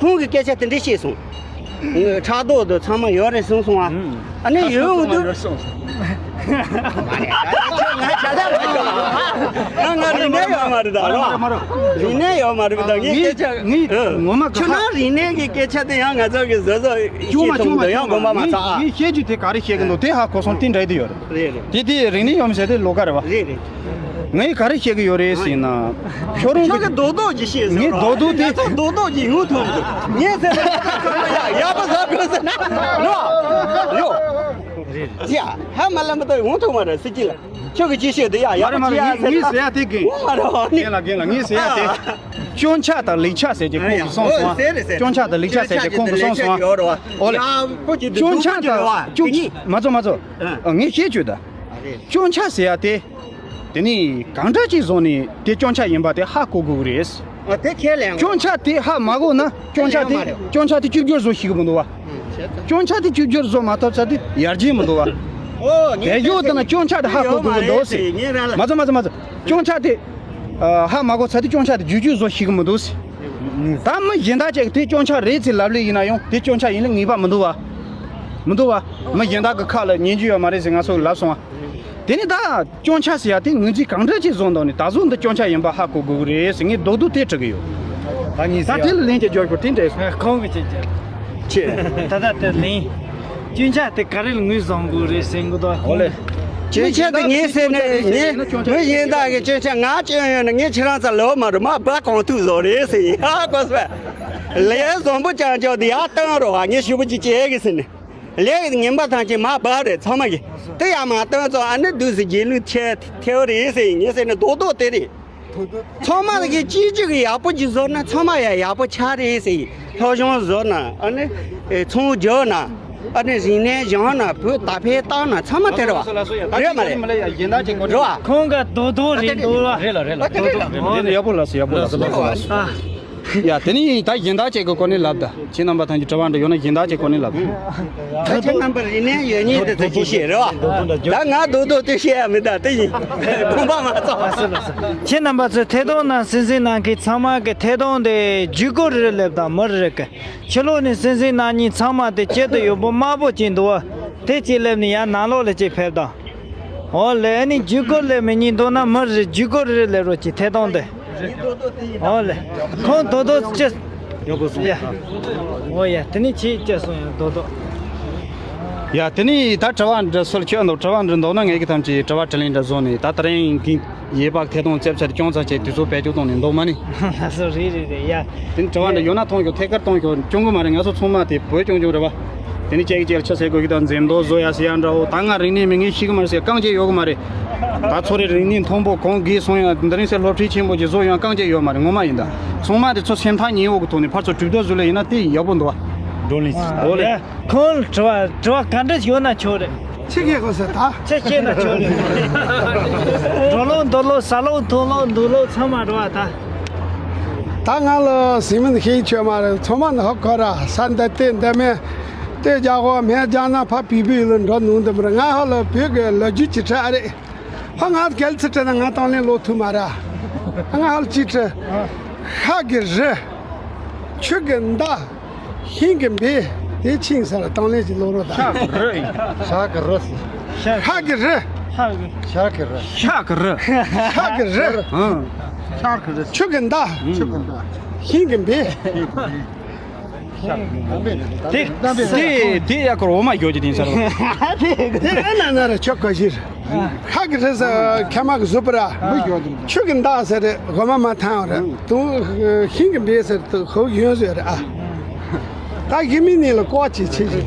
ཁོང་གིས་སྐད་ཆ་དེ་འདྲ་བཤད་སོང་། ཕྲག་དོག་དང་ཚང་མ་ཡོད་རེད་གསུངས་སོང་ཨ། ཨ་ནི་ཡོད་འོང་དུས། ང་ཆ་ཚང་མ་ཡོད། ང་ང་རིག་གནས་ཡོད་མ་རེད་ད་རོ། རིག་གནས་ཡོད་མ་རེད་ད། ངས་ངས་སྐད་ཆ་ངས་ངས་ངོ་མ་ཁྱོད་ཁ་ནང་རིག་གནས་ཀྱི་སྐད་ཆ་དེ་ཡང་ང་ཚོ་གི་བཟོ་བཟོ་ཅུང་མ་ཤེས་ཐུབ་ཅུང་མ་འདུག་ཡང་ཅུང་དགོངས་པ་མ་ཚོམ་ཨ། ངས་བཤད་རྒྱུ་དེ་ག་རེ་བཤད་གི་འདུག་དེ་ཧ་གོ་སོང་། དེ་འདྲ་དེ་ཡོད་རེད། རེད་རེད། དེ་དེ་རིག་གནས་ཡོད་མ་ཟེར་དེ་ལོགས་ཀ་རེད་བ། རེད་རེད། ངས་ག་རེ་བཤད་གི་ཡོད་རེད་ཟེར་ན། ཁྱོད་རང་ཁྱོད་ཀྱི་རྡོག་རྡོག་ཅིག་བཤད་ཟེར་ངས་རོགས། རྡོག་རྡོག་དེ་ང་ཚོ་རྡོག་རྡོག་ཅིག་ཡོང་ཐུབ་མི་འདུག་ངས་ཟེར་ན་ཡག་པོ་ཟ་དགོས་ཟེར་ན་རོགས། ཡོ། ཡ་ཧ་མ་ལམ་པ་ད་ཡོང་ཐུབ་མ་རེད་སྲིད་སྐྱིད་ལགས། ཁྱོད་ཀྱི་ཅི་བཤད་དེ་ཡ་ཡག་མ་རེད་པོ་བ། ཅི་ཡ་ངས་ཟེར་ངས་ན་ཟེར་ཡ་དེ་རྒན། ངོ་མ་རེད་བ་ནི། རྒན་ལགས་རྒན་ལགས་ངས་ཟེར་ཡ་དེ། ཨ། སྐྱོན་ཆ་དང་ལེགས་ཆ་ཟེར་གྱི་ཁོང་གིས་གསུངས་སོང་ཨ། ཨོ་ཟེར་རེད་ཟེར། སྐྱོན་ཆ་དང་ལེགས་ཆ་ཟེར་གྱི་ཁོང་གིས་གསུངས་སོང་ཨ། ཨོ་ལེ། ཡ་པོ་ཅིག་སྐྱོན་ཆ་དང་སྐྱོན་ཆ་མ་ཚོ་མ་ཚོ། ཨ། ངས་བཤད་བཅུག་ད། ཨ་རེད། སྐྱོན་ཆ་ཟེར་ཡ་དེ། དེ་ནི་གང་འདྲ་ཅིག་བཟོ་ནས་དེ་སྐྱོན་ཆ་ཡིན་པ་དེ་ཧ་གོ་དགོས་ཀྱི་རེད། ཨ་དེ་ཁས་ལེན། སྐྱོན་ཆ་དེ་ཧ་མ་གོ་ན་སྐྱོན་ཆ་དེ་ཡོད་མ་རེད། སྐྱོན་ཆ་དེ་བཅོས་བསྒྱུར་བཟོ་ཤེས་ཀྱི་མི་འདུག་བ། ཨུམ་བྱས་ཙང་། སྐྱོན་ཆ་དེ་བཅོས་བསྒྱུར་བཟོ་མ་ཐུབ་ཙང་དེ་ཡར་རྒྱས་མི་འདུག་བ། ཨོ་ངས་བལ་ཡུལ་དེ་ན་སྐྱོན་ཆ་དེ་ཧ་གོ་དགོས་ཀྱི་འདུག་ཟེར། ངས་རང་ལ། མ་ཚོ་མ་ཚོ་མ་ཚོ། སྐྱོན་ཆ་དེ་ཨ་ཧ་མ་གོ་ཙང་དེ་སྐྱོན་ཆ་དེ་བཅོས་བསྒྱུར་བཟོ་ཤེས་ཀྱི་མི་འདུག་ཟེར། ད་མི་གཞན་དག་ཅིག་དེ་སྐྱོན་ཆ་རེད་ཟེར་ལབ་ལེ་ཡིན་ན་ཡང་དེ་སྐྱོན་ཆ་ཡིན་ལེ་ངེས་པ་མི་འདུག་བ། མི་འདུག་བ། མི་གཞན་དག་གི་ཁ་ལ་ཉན་རྒྱུ་ཡོད་མ་རེད་ཟེར་ང་ཚོ་ལབ་སོང་བ། དེ་ནི་ད་སྐྱོན་ཆ་ཟེར་ཡ་དེ་ངོས་འཛིན་གང་འདྲ་ཅིག་བཟོ་འདུག་ནི་ད་གཟོད་འདི་སྐྱོན་ཆ་ཡིན་པ་ཧ་གོ་དགོས་ཀྱི་རེད་ཟེར་ངས་རྡོག་རྡོག་དེ་དྲི་གི་ཡོད། ད་ངས་ད་ཟེར་དེ་ཡ་ལ་ལན་ཅིག་རྒྱོབ་ཤོག་དེ་འདྲས་སོང་། ཁོང་གི་ཅིག་ཅིག་ཅེ། ད་ད་དེ་ལན། སྐྱོན་ཆ་དེ་ག་རེ་ལ་ངོས་བཟུང་དགོས་རེད་ཟེར་གི་འདུག་ཨོ་ལེ། སྐྱོན་ཆ་དེ་ངས་ཟེར་ནས་ངས་ངས་གཞན་དག་གི་སྐྱོན་ཆ་ང་སྐྱོན་ཡོད་ན་ངས་ཁྱེད་རང་ཚོ་ལོ་མ་རུ་མ་བ་གང་ཐུག་བཟོ་རེད་ཟེར་ཡིན་ཧ་གོ་སོང་། ལས་བཟང་པོ་ཅང་ཅོག་དེ་ཡར་བཏང་རོགས་ཨ། ངས་ཞུ་བ་ཅིག་བྱེད་གི་ཟེར་ནས། ལས་ངན་པ་ཐམས་ཅད་མར་བབས་རེད་ཚང་མ་གི། དེ་ཡང་མ་བཏང་ཙང་ཨ་ནི་དུས་སུ་རྗེས་ལུས་ཐེ་ཐེ་བ་རེད་ཟེར་ཡིན་ངས་ཟེར་ནས་རྡོག་རྡོག་དེ་རེད། ཚང་མ་ལ་གི་གཅིག་གཅིག་གི་ཡག་པོ་ཅིག་བཟོ་ན་ཚང་མ་ཡང་ཡག་པོ་ཆགས་རེད་ཟེར་ཡིན། སློབ་སྦྱོང་བཟོ་ན་ཨ་ནི་ཚོང་རྒྱག་ན་ཨ་ནི་རིག་གནས་སྦྱང་ན་བོད་དར་འཕེལ་བཏང་ན་ཚང་མ་དེ་རེད་བ། རེད་མ་རེད། རེད་བ། ཁོང་ག་རྡོག་རྡོག་རེད་འདུག་ལ། རེད་ལ་རེད་ལ། རེད་ལ་རེད་ལ། ཡག་པོ་ལ་སོ་ཡག་པོ་ལ་སོ། ཡ་དེ་ནི་ད་སྦྱིན་བདག་ཅིག་གི་སྐོར་ནས་ལབ་ད། ཁྱེད་རྣམ་པ་ཐམས་ཅད་དྲི་བ་འདྲ་ཡོད་ན་སྦྱིན་བདག་ཅིག་སྐོར་ནས་ལབ་ད། ད་ཁྱེད་རྣམ་པ་རིག་གནས་ཡོད་ཉིད་དེ་ཚོ་ཞིག་བཤད་རེད་བ། ད་ང་རྡོག་རྡོག་དེ་བཤད་ཡ་མི་ད་དེ་ཡིན་དགོངས་པ་མ་ཚོམ། ཁྱེད་རྣམ་པ་ཚོས་ཐད་གཏོང་ནང་གསན་གཟིགས་གནང་མཁན་ཚང་མ་གི་ཐད་གཏོང་དེ་བརྒྱུད་སྐུར་རེ་སླེབས་དང་མི་རེ་གི་ཕྱི་ལོགས་ནས་གསན་གཟིགས་གནང་མཁན་ཚང་མ་དེ་དཀྱིལ་དུ་ཡོད་པོ་དམར་པོ་ཅིག་འདུག་བ། དེ་གཅིག་སླེབས་ནས་ཡར་ནང་ལོགས་ལ་གཅིག་ཕེབས་དང་། འོ་ལེ་ཨ་ནི་བརྒྱུད་སྐུར་ལེ་མི་ཉན་འདུག་ན་མི་རེ་བརྒྱུད་སྐུར་རེ་ལེ་རོགས་ཀྱི་ཐད་གཏོང་དེ། འོ་ལེ། ཁོང་རྡོག་རྡོག་ཅི། ཡག་པོ་སོང་། ཡ། འོ་ཡ་དེ་ནི་ཁྱེད་ཅི་སོང་ཡ་རྡོག་རྡོག་ཡ་དེ་ནི་ད་དྲི་བ་འདྲི་སྲོལ་ཁྱོད་འདུག་དྲི་བ་འདྲི་འདུག་ན་ངེད་ཀྱི་ཐམས་ཅད་དྲི་བ་དྲིས་ལན་འདྲ་བཟོ་ནས་ད་དེ་རིང་གི་ཡས་པག་ཐད་གཏོང་རྩེབ་ཚད་ཅུང་ཙམ་བྱས་དུས་ཚོད་བེད་སྤྱོད་གཏོང་ནས་འདུག་མ་ནི། ལགས་སོ་རེད་རེད་རེད་ཡ། དེ་ནི་དྲི་བ་འདྲ་ཡོད་ན་ཐོངས་ཤོག་ཐད་ཀར་གཏོང་ཤོག་སྐྱོན་གི་མ་རེད། ང་ཚོ་ཚང་མ་དེ་བོད་སྐྱོང་སྐྱོང་རེད་བ། དེ་ནི་ཅེག་ཅེག་ཆ་ཟེར་དགོས་ཀྱི་དང་འཛེམ་དོགས་བཟོ་ཡ་ཟེར་ཡ་འདྲ་བོ་ད་ང་རིག་གནས་མི་ངན་ཤེས་གི་མ་རེད་ཟེར་རྐང་རྗེས་ཡོད་གི་མ་རེད། ད་ཚོ་རེ་རིག་གནས་མཐོན་པོ་གང་དགོས་སོང་ཡང་འདི་རིང་སེ་སློབ་ཁྲིད་ཆེན་པོ་ཅིག་བཟོ་ཡང་རྐང་རྗེས་ཡོད་མ་རེད་ངོ་མ་ཡིན་ད། ཚང་མ་དེ་ཚོ་སེམས་ཐག་ཉེ་བོ་གི་ཐོག་ནས་ཕར་ཚུར་གྲོས་བསྡུར་བཟོ་ལེ་ཡིན་ན་དེ་ཡག་པོ་འདུག་བ། བགྲོ་གླེང་ཨོ་ལེ། ཁོང་དྲི་བ་དྲི་བ་ག་འདྲ་ཡོད་ན་ཆོག་རེད། ཆི་གེ་གོ་ས་ད། ཆི་ཤེས་ན་ཆོག་རེད། འགྲོ་ལོག་འདུག་ལོག་ཟ་ལོག་འཐུང་ལོག་འདུག་ལོག་ཚང་མ་འགྲོ་བ་ད། ད་ང་ལ་ཟིང་མིན་ཤེས་ཆོད་མ་རེད། ཚང་མ་ནི་ཧོ་ཁོ་ར་ས་འདི་ལྟེ་འདི་མེད། ལྟེ་རྒྱ་གོ་མེད་རྒྱ་ན་ཕ་བི་བི་ལ་འགྲོ་ནུང་འདི་མི་རེད། ང་ཧ་ལ་བོད་ཀྱི་ལོ་རྒྱུས་ཀྱི་ཁྲ་རེད། ཧ་ང་གལ་ཚིག་ཁྲ་ན་ང་དང་ལེན་ལོ་ཐུ་མ་ར། ང་ཧ་ལ་ཅི་ཁྲ། ཤ་གི་རི། ཆུ་གི་མདའ། ཤིང་གི་འབེ། དེ་ཆིང་ས་ལ་དང་ལེན་གྱི་ལོ་རོ་ད། ཤ་གི་རི་ཡིན། ཤ་གི་རི། ཤ་གི་རི། ཤ་གི་རི། ཤ་གི་རི། ཤ་གི་རི། ཤ་གི་རི། ཨང་། ཤ་གི་རི། ཆུ་གི་མདའ། ཆུ་གི་མདའ། ཤིང་གི་འབེ། ཤ་གི་འབེ། དེ་དེ་དེ་ཡ་ཁོར་འོ་མ་ཡོད་ཀྱི་དེང་སར། དེ་ཨ་ན་ན་ར་ཆོ་ག་ཞིར། ཁ་གི་རེ་ས་ཁ་མ་གི་བཟོ་པ་ར། ཆུ་གི་མདའ་ཟེར་རེ་འོ་མ་མ་ཐང་རེ། དུ་ཤིང་གི་འབེ་ཟེར་དུ་ཁོ་ཡོན་ཟེར་རེ་ཨ། ད་ཞི་མི་ནི་ལ་ཀོ་ཅི་ཆེ་ཞིག་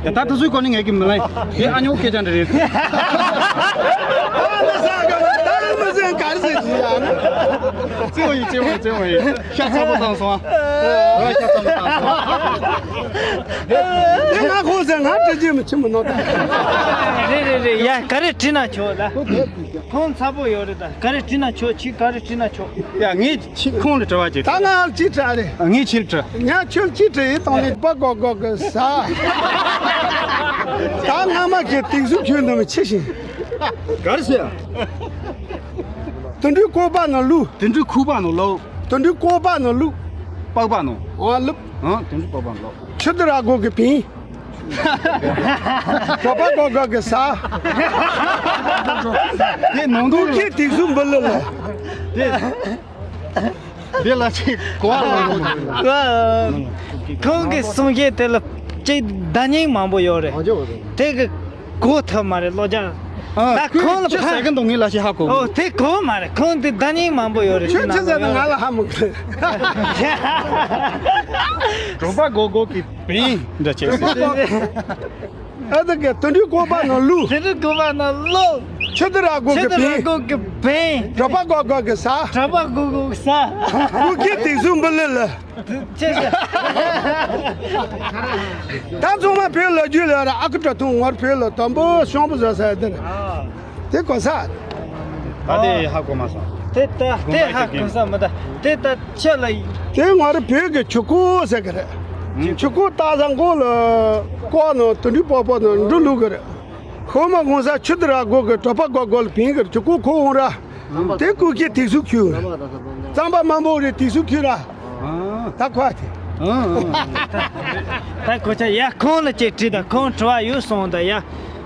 ད་ད་དུ་སུའི་གོ་ནི་ངས་ཀྱི་མི་ལ་ཡིན། དེ་ཨ་ཉོ་སྐད་ཆ་འདྲ་རེད། ད་ནི་ཟ་ག་ད་ནི་མི་ཟན་གར་ཟེར་ཞིག་ཡ་ན། རྩེ་བ་ཡིན་རྩེ་བ་ཡིན་རྩེ་བ་ཡིན། ཤ་ཚ་པོ་བཏང་སོང་ཨ། ཤ་ཚ་པོ་བཏང་སོང་། དེ་ང་ཁོ་ཟེར་ང་དྲི་རྒྱུ་མི་ཆི་མི་ནོ་ད། རེད་རེད་རེད། ཡ་ག་རེ་དྲིས་ན་ཆོག་ད། ཁོང་ཚ་པོ་ཡོད་རེད་ད། ག་རེ་དྲིས་ན་ཆོག་ཆི་ག་རེ་དྲིས་ན་ཆོག་ཡ་ངས་ཁྱི་ཁོང་ལ་དྲི་བ་ཅིག་ད་ང་ཅི་དྲ་རེད། ངས་ཁྱི་ལ་དྲི། ཉ་ཁྱོད་ཅི་དྲི་ཡིན་དང་ནི་པ་གོ་གོ་གི་ཟ། ད་སྔ་མ་གི་དེང་སུ་ཁྱོད་འདི་མི་ཆི་ཞིང་། གར་སེ། དུད་འགྲོའི་ལྐོག་པ་ནང་བླུག་དུད་འགྲོའི་ཁུག་པ་ནང་བླུག་དུད་འགྲོའི་ལྐོག་པ་ནང་བླུག་པགས་པ་ནང་། འོ་བླུག་ཨང་དུད་འགྲོའི་པགས་པ་ནང་བླུག་ཆུ་དུ་ར་གོ་གི་བིང་། གྲོད་པ་གོ་གོ་གི་ཟ། དེ་ནང་དུ་ཁྱེད་དེང་སུ་འབུ་ལི་ལ། དེ། འདི་ལ་ཅིག་གོ་བ་ལོང་། ཁོང་གི་གསུང་བཤད་དེ་ལ་ཅིག་བརྡ་རྙིང་མང་པོ་ཡོད་རེད། དེ་གི་གོ་ཐུབ་མ་རེད་བློ་སྦྱང་། ད་ཁོང་ལ་ཕ་ཟ་གི་འདུག་ངས་ལ་ཞིག་ཧ་གོ་ཨོ་དེ་གོ་མ་རེད། ཁོང་དེ་བརྡ་རྙིང་མང་པོ་ཡོད་རེད། ཁྱོད་ཅི་ཟེར་ན་ང་ལ་ཧ་མི་གོ་གྲོད་པ་གོ་གོ་གི་བིང་འདྲ་བྱས། ཨ་ད་ག་དུད་འགྲོའི་ལྐོག་པ་ནང་བླུག་དུད་འགྲོའི་ལྐོག་པ་ནང་བླུག་ཆུ་དུ་ར་གོ་ཆུ་གི་དུ་ར་བིང་། གོ་གི་བིང་། གྲོད་པ་གོ་གོ་གི་ཟ། གྲོད་པ་གོ་གོ་གི་ཟ། ཁོ་ཁྱེད་དེང་སུ་འབུ་ལི་ལ། ཆེ་ཆེ། ད་ཚང་མ་བོད་ལ་རྒྱུས་ལ་ར་ཨ་ཁུ་དྲ་ཐུང་ངོར་བོད་ལ་དམ་པོ་ཤོང་པོ་བཟོ་ས་དེར། དེ་གོ་ས། ད་དེ་ཧ་གོ་མ་སོང་། དེ་ད་དེ་ཧ་གོ་ས་མི་ད་དེ་ད་ཆེ་ལ་ཡིན། དེ་ང་རང་བོད་ཀྱི་ཆུ་ཁུག་ཟེར་གི་རེད། ཆུ་ཁུག་ལྟ་ས་མགོ་ལ་ཀོ་ནང་དུད་འགྲོའི་པགས་པ་ནང་འབྲུ་བླུག་གི་རེད། ཧོ་མ་གོང་ས་ཆུ་དུ་ར་གོ་གི་གྲོད་པ་གོ་གོ་ལ་བིང་གི་རེད། ཆུ་ཁུག་ཁོ་འོང་ར། དེ་ཀུ་ཀི་དེ་སུ་ཁྱུ། རྩམ་པ་མང་པོ་རེད་དེ་སུ་ཁྱུ་ར། ད་ཁོ་དེ། ད་གོ་ཆ་ཡ་ཁོང་ལ་ཅིག་དྲིས་དང་ཁོང་དྲི་བ་ཡོད་སོང་ད་ཡ།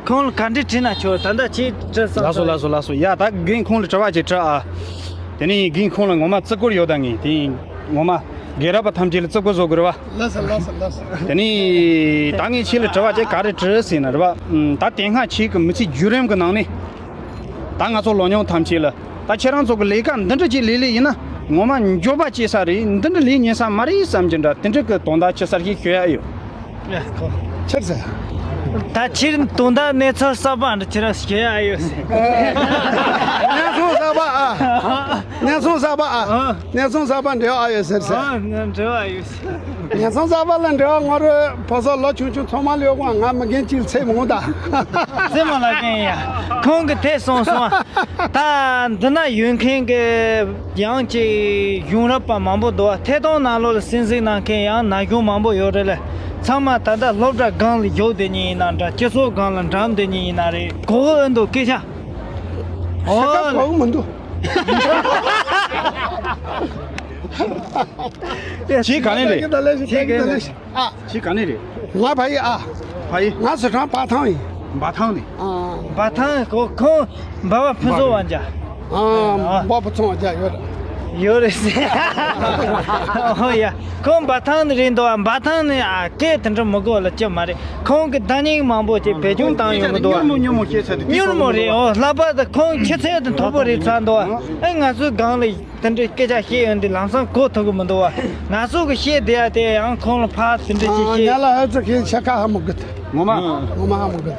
ཁོང་ལ་ག་འདྲི་དྲིས་ན་ཆོག་ད་ལྟ་ཅིག་དྲི་སོང་། ལགས་སོ་ལགས་སོ་ལགས་སོ། ཡ་ད་རྒན་ཁོང་ལ་དྲི་བ་ཅིག་དྲི་ཨ། དེ་ནས་རྒན་ཁོང་ལ་ངོ་མ་བརྩི་བཀུར་ཡོད་ད་ངས་དེ་ངོ་མ་རྒན་རབས་པ་ཐམས་ཅད་ལ་བརྩི་བཀུར་བཟོ་དགོས་རེད་བ། ལགས་སོ་ལགས་སོ་ལགས་སོ། དེ་ནས་ད་ངས་ཁྱེད་ལ་དྲི་བ་ཅིག་ག་རེ་དྲི་ཟེར་ན་རེད་བ། ད་དེ་སྔ་ཁྱེད་ཀྱི་མི་ཚེ་བརྒྱུད་རིམ་གྱི་ནང་ནས། ད་ང་ཚོ་ལོ་ཉུང་ཐམས་ཅད་ལ་ད་ཁྱེད་རང་ཚོ་གི་ལས་ཀ་འདི་འདྲ་ཅིག་ལས་ལས་ཡིན་ན་ངོ་མ་འགྱོད་པ་སྐྱེ་ས་རེད། འདི་འདྲ་ལས་ཉན་ས་མ་རེད་བསམ་གྱི་འདྲ་དེ་འདྲ་གི་དོན་དག་ཅི་ཟེར་ཞིག་ཞུ་ཡ་ཡོད། ཆེར་ཟེར། ད་ཕྱིར་དོན་དག་གནས་ཚུལ་གསར་པ་འདི་ཁྱེད་རང་ཞུ་ཡ་ཡོད་ཟེར། གནས་ཚུལ་གསར་པ་ཨ། གནས་ཚུལ་གསར་པ་ཨ། གནས་ཚུལ་གསར་པ་འབྲེལ་བ་ཡོད་ཟེར་ཟེར། འབྲེལ་བ་ཡོད་ཟེར། ངན་སོང་གསར་པ་ལ་འབྲེལ་བ་ངོ་རེ་ཕོ་སོགས་ལོ་ཆུང་ཆུང་ཚང་མ་ལོས་དབང་ང་མི་རྒན་གཅིག་ཚེ་མང་ད། ཚེ་མང་ལ་རྒན་ཡ། ཁོང་གི་དེ་གསུངས་སོང་། ད་འདི་ན་ཡོད་མཁན་གི་ཡང་ཅིག་གཞུང་རབས་པ་མང་པོ་འདུག་བ། ཐད་གཏོང་ནང་ལོགས་ལ་གསན་གཟིགས་གནང་མཁན་ཡང་ན་གཞོན་མང་པོ་ཡོད་རེད་ལ། ཚང་མ་ད་ལྟ་སློབ་གྲྭ་སྒང་ལ་བཞུགས་བསྡད་མཁན་ཡིན་ན་འདྲ་སྤྱི་ཚོགས་སྒང་ལ་འགྲམ་བསྡད་མཁན་ཡིན་ན་རེད། གོ་གི་ཨེ་འདུག་སྐད་ཆ། ཤ་ཁ་གོ་གི་མི་འདུག་ཁྱེད་ག་ནས་རེད། ཁྱེད་ག་ནས་རེད། ཨ། ཁྱེད་ག་ནས་རེད། ང་ཕ་ཡི་ཨ། ཕ་ཡི། ང་ཟི་ཁྲོན་འབའ་ཐང་ཡིན། འབའ་ཐང་ནས། ཨ། འབའ་ཐང་ཁོ་ཁོང་འབའ་བ་ཕུན་ཚོགས་དབང་རྒྱལ། ཨ། འབའ་ཕུན་ཚོགས་དབང་རྒྱལ་ཡོད་རེད། ཡོད་རེད་ཟེར། ཨོ་ཡ། ཁོང་འབའ་ཐང་ནས་རེད་འདུག་ཨ། འབའ་ཐང་ནས་ཨ་སྐད་དེ་འདྲ་མི་གོ་ལ་ཅི་མ་རེད། ཁོང་གི་བརྡ་རྙིང་མང་པོ་ཅིག་བེད་སྤྱོད་བཏང་ཡོང་གི་འདུག་ཨ། མྱུར་མོ་མྱུར་མོ་སྐད་ཆ་དེ། མྱུར་མོ་རེད། ཨོ་ལྷག་པར་དུ་ཁོང་ཁྱི་ཚེ་དེ་མཐོ་པོ་རེད་ཚར་འདུག་ཨ། ཨེ་ང་ཚོའི་སྒང་ལ། དེ་འདྲའི་སྐད་ཆ་བཤད་ཡོང་དུས་ལམ་སང་གོ་ཐུབ་ཀྱི་མི་འདུག་བ། ང་ཚོ་གི་བཤད་བསྡད་ཡ་དེ་ཡང་ཁོང་ལ་ཕར་དེ་འདྲ་ཅིག་བཤད། ང་ལ་ཨ་ཙི་ཁྱེད་ཆ་ཁ་ཧ་མི་གི། ངོ་མ། ངོ་མ་ཧ་མི་གི།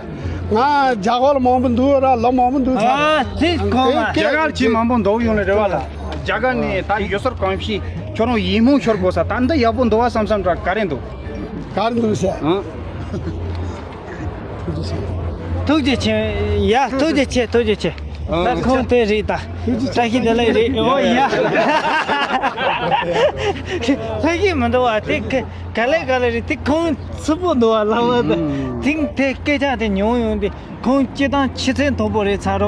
ང་རྒྱ་གར་ལ་མང་པོ་འདུག་ར་ལ་མང་པོ་འདུག་ཚ། ཨ་ཙི་ཁོང་ལ། རྒྱ་གར་ཆེས་མང་པོ་འདུག་ཡོང་ལེ་རེ་བ་ལ། རྒྱ་གར་ནས་ད་ཡུལ་སྲོལ་གོམས་གཤིས་ཁྱོད་རང་ཡིད་སྨོན་ཤོར་དགོས་ས་ད་འདི་ཡག་པོ་འདུག་བ་བསམ་བསམ་འདྲ་ག་རེ་འདུག་ག་རེ་འདུག་ཟེར། ཨང་། ཐུགས་རྗེ་ཆེ། ཡ་ཐུགས་རྗེ་ཆེ་ཐུགས་རྗེ་ཆེ། ད་ཁོང་དེ་རེད་ད། བཀྲ་ཤིས་བདེ་ལེགས་རེད། ཨོ་ཡ། ལྷ་ཞིག་མི་འདུག་བ་དེ་ག་ལེ་ག་ལེ་རེད་དེ་ཁོང་ཚུ་པོ་འདུག་བ་ལ་བ་དེ་དེང་དེ་སྐད་ཆ་དེ་ཉུང་ཡོང་དེ་ཁོང་སྤྱི་བཏང་ཆེ་ཚད་མཐོ་པོ་རེད་ཚར་བ་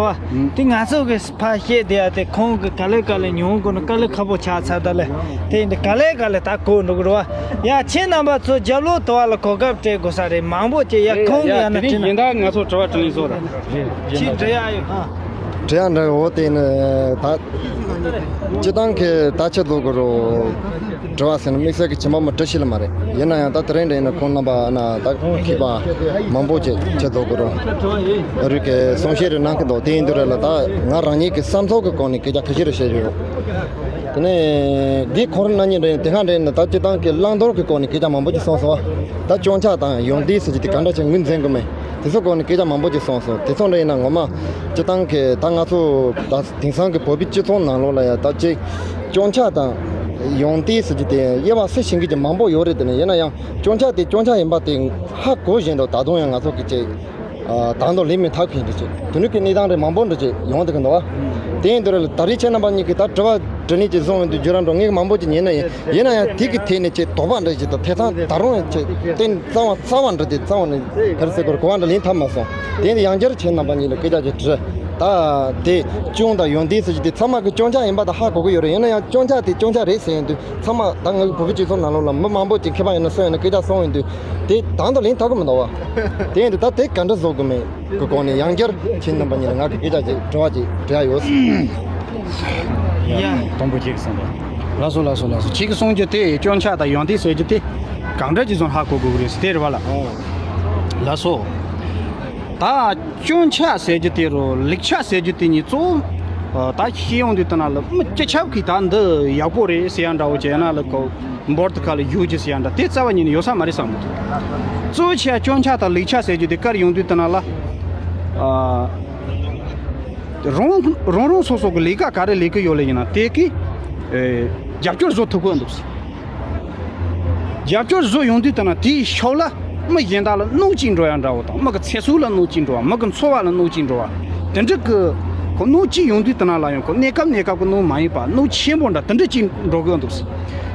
དེ་ང་ཚོ་གི་ཕར་བཤད་བསྡད་ཡ་དེ་ཁོང་གི་ག་ལེ་ག་ལེ་ཉུང་དགོས་ན་དཀའ་ལས་ཁག་པོ་ཆགས་ཚར་ད་ལེ། དེ་ཡིན་དུས་ག་ལེ་ག་ལེ་ད་གོ་འགྲོ་གི་རེད་བ། ཡ་ཁྱེད་རྣམ་པ་ཚོ་རྒྱབ་ལོགས་དུ་བ་ལ་གོ་སྐབས་སྤྲད་དགོས་ས་རེད། མང་པོ་ཅིག་ཡ་ཁོང་གི་ཡ་ན་དེ་ཁྲིད་ན་ཡིན་ད་ང་ཚོ་དྲི་བ་དྲི་ལེན་བཟོ་ར། ཁྱེད་འདྲི་ཡ་ཡོད་ཨ། དྲི་ཡ་འདྲ་འོ་དེ་ནི་ད་སྤྱི་བཏང་གི་ད་ཆ་ལོ་གི་རོ། དྲི་བ་ཟེར་ན་དམིགས་བསལ་གྱི་ཁྱིམ་པ་མ་དྲི་ཤེས་ལ་མ་རེད། ཡིན་ན་ཡང་ད་དེ་རིང་འདྲ་ཡིན་ན་ཁོང་རྣམ་པ་ན་ད་མཁས་པ་མང་པོ་ཅིག་ཆ་ལོ་གི་རོ། རིགས་ཀྱི་གསུང་བཤད་རེ་གནང་གི་འདུག་དེ་ཡིན་དུས་རེད་ལ་ད་ང་རང་ཉིད་ཀྱི་བསམ་ཚོར་གྱི་སྒོ་ནས་སྐད་ཆ་ཁ་ཤས་རེ་བཤད་རྒྱུ་ཡོད། དེ་ནས་འདི་ཁོ་རང་རྣམ་གཉིས་འདྲ་ཡིན་དེ་སྔ་འདྲ་ཡིན་ན་ད་སྤྱི་བཏང་གི་བླང་དོར་གྱི་སྐོར་ནས་སྐད་ཆ་མང་པོ་ཅིག་གསུངས་སོང་བ། ད་སྐྱོན་ཆ་དང་ཡོན་ཏན་ཟེར་གྱི་དེ་ག་འདྲ་ཅིག་ངོས་འཛིན་དགོས་མིན་དེ་ཚོ་སྐོར་ནས་སྐད་ཆ་མང་པོ་ཅིག་གསུངས་སོང་། དེ་ཚོ་འདྲ་ཡིན་ན་ངོ་མ་སྤྱི་བཏང་གི་ད་ང་ཚོ་ད་དེང་སང་གི་བོད་པའི་སྤྱི་ཚོགས་ནང་ལོགས་ལ་ཡ་ད་ཅིག་སྐྱོན་ཆ་དང་ཡོན་ཏན་ཟེར་གྱི་དེ་དབྱེ་བ་སུ་ཞིག་གི་ཅིག་མང་པོ་ཡོད་རེད། དེ་ནས་ཡིན་ན་ཡང་སྐྱོན་ཆ་དེ་སྐྱོན་ཆ་ཡིན་པ་དེ་ཧ་གོ་བཞིན་དུ་ད་དུང་ཡང་ང་ཚོ་གི་ཅིག་ཨ། དང་དུ་ལེན་མི་ཐབས་མཁན་འདྲ་ཅིག་དེ་ནུས་ཀྱི་གནས་སྟངས་རེ་མང་པོ་འདྲ་ཅིག་ཡོང་བསྡད་ཀྱི་འདུག་བ། དེ་ཡིན་དུས་རེད་ལ་ད་རེས་ཁྱེད་རྣམ་པ་གཉིས་ཀྱིས་ད་དྲི་བ་དྲི་ནས་ཅིག་གསུངས་ཡོང་དུས་བརྒྱུད་རིམ་འགྲོ་ངས་མང་པོ་ཅིག་ཉན་ན་ཡིན། ཡིན་ན་ཡང་དེ་གི་ཐད་ནས་ཅིག་དོགས་པ་འདྲ་ཅིག་དང་ཐེ་ཚོམ་ད་རུང་ཅིག་གཏན་རྩ་བ་རྩ་བ་འདྲ་དེ་རྩ་བ་ནས་ག་རེ་ཟེར་དགོས་རེད། གོ་བ་འདྲ་ལེན་ཐབས་མ་སོང་། དེ་ཡིན་དུས་ཡང་བསྐྱར་ཁྱེད་རྣམ་པ་གཉིས་ལ་སྐད་ཆ་ཅིག་དྲི། ད་དེ་སྐྱོན་དང་ཡོན་ཏན་ཟེར་གྱི་དེ་ཚང་མ་གི་སྐྱོན་ཆ་ཡིན་པ་ད་ཧ་གོ་གི་ཡོད་རེད། ཡིན་ན་ཡང་སྐྱོན་ཆ་དེ་སྐྱོན་ཆ་རེད་ཟེར་ཡོང་དུས་ཚང་མ་ད་ང་གི་བོད་པའི་སྤྱི་ཚོགས་ནང་ལོགས་ལ་མི་མང་པོ་ཅིག་མཁས་པ་ཡིན་ན་སུ་ཡིན་ན་སྐད་ཆ་གསུངས་ཡོང་དུས་དེ་དང་དུ་ལེན་ཐུབ་ཀྱི་མི་འདུག་བ། དེ་ཡིན་དུས་ད་དེ་ག་འདྲ་བཟོ་དགོས་མིན་གྱི་སྐོར་ནས་ཡང་བསྐྱར་ཁྱེད་རྣམ་པ་གཉིས་ལ་ང་གི་སྐད་ཆ་ཅིག་དྲི་བ་ཅིག་དྲི་ཡ་ཡོད། ཡ། དང་པོ་ཅིག་གསུངས་དང་། ལགས་སོ་ལགས་སོ་ལགས་སོ། ཁྱེད་ཀྱིས་གསུང་རྒྱུ་དེ་སྐྱོན་ཆ་དང་ཡོན་ཏན་ཟེར་རྒྱུ་དེ་གང་འདྲ་ཅིག་བཟོ་ཧ་གོ་དགོས་ཀྱི་རེད་ཟེར་དེ་རེད་བ་ལ། ལགས་སོ། ད་སྐྱོན་ཆ་ཟེར་རྒྱུ་དེ་རུ་ལེགས་ཆ་ཟེར་རྒྱུ་དེ་གཉིས་གཙོ་བོ། ད་ཤེས་ཡོང་དུས་ད་ན་ལ་མི་སྤྱི་ཁྱབ་ཀྱིས་ད་འདི་ཡག་པོ་རེད་ཟེར་ཡ་འདྲ་བོ་བྱས་ན་ལ་ཁོ་འབོར་དུ་ཁ་ལ་ཡོད་ཀྱི་ཟེར་ཡ་འདྲ་དེ་རྩ་བ་ཉིད་ནས་ཡོད་ས་མ་རེད་བསམ་གི་འདུག་གཙོ་བོ་ཆེ་བ་སྐྱོན་ཆ་དང་ལེགས་ཆ་ཟེར་རྒྱུ་དེ་གར་ཡོང་དུས་ད་ན་ལ། ཨ། རང་རང་རང་སོ་སོ་གི་ལས་ཀ་ག་རེ་ལས་ཀྱི་ཡོད་ལེ་ཡིན་ན་དེ་གི་ཨེ། རྒྱབ་སྐྱོར་བཟོ་ཐུབ་ཀྱི་འདུག་རྒྱབ་སྐྱོར་བཟོ་ཡོང་དུས་ད་ན་དེའི་ཕྱོགས་ལ་མི་གཞན་དག་ལ་གནོད་ཅིག་འགྲོ་ཡ་འདྲ་བོ་དང་མི་གི་ཚེ་སྲོག་ལ་གནོད་ཅིག་འགྲོ་བ་མི་གི་འཚོ་བ་ལ་གནོད་ཅིག་འགྲོ་བ་དེ་འདྲ་གི་ཁོ་གནོད་ཅིག་ཡོང་དུས་ད་ན་ལ་ཡང་ཁོ་གནས་སྐབས་གནས་སྐབས་ཀྱི་གནོད་མ་ཡིན་པ་གནོད་ཆེན་པོ་འདྲ་དེ་འདྲ་ཅིག་འགྲོ་གི་འདུག་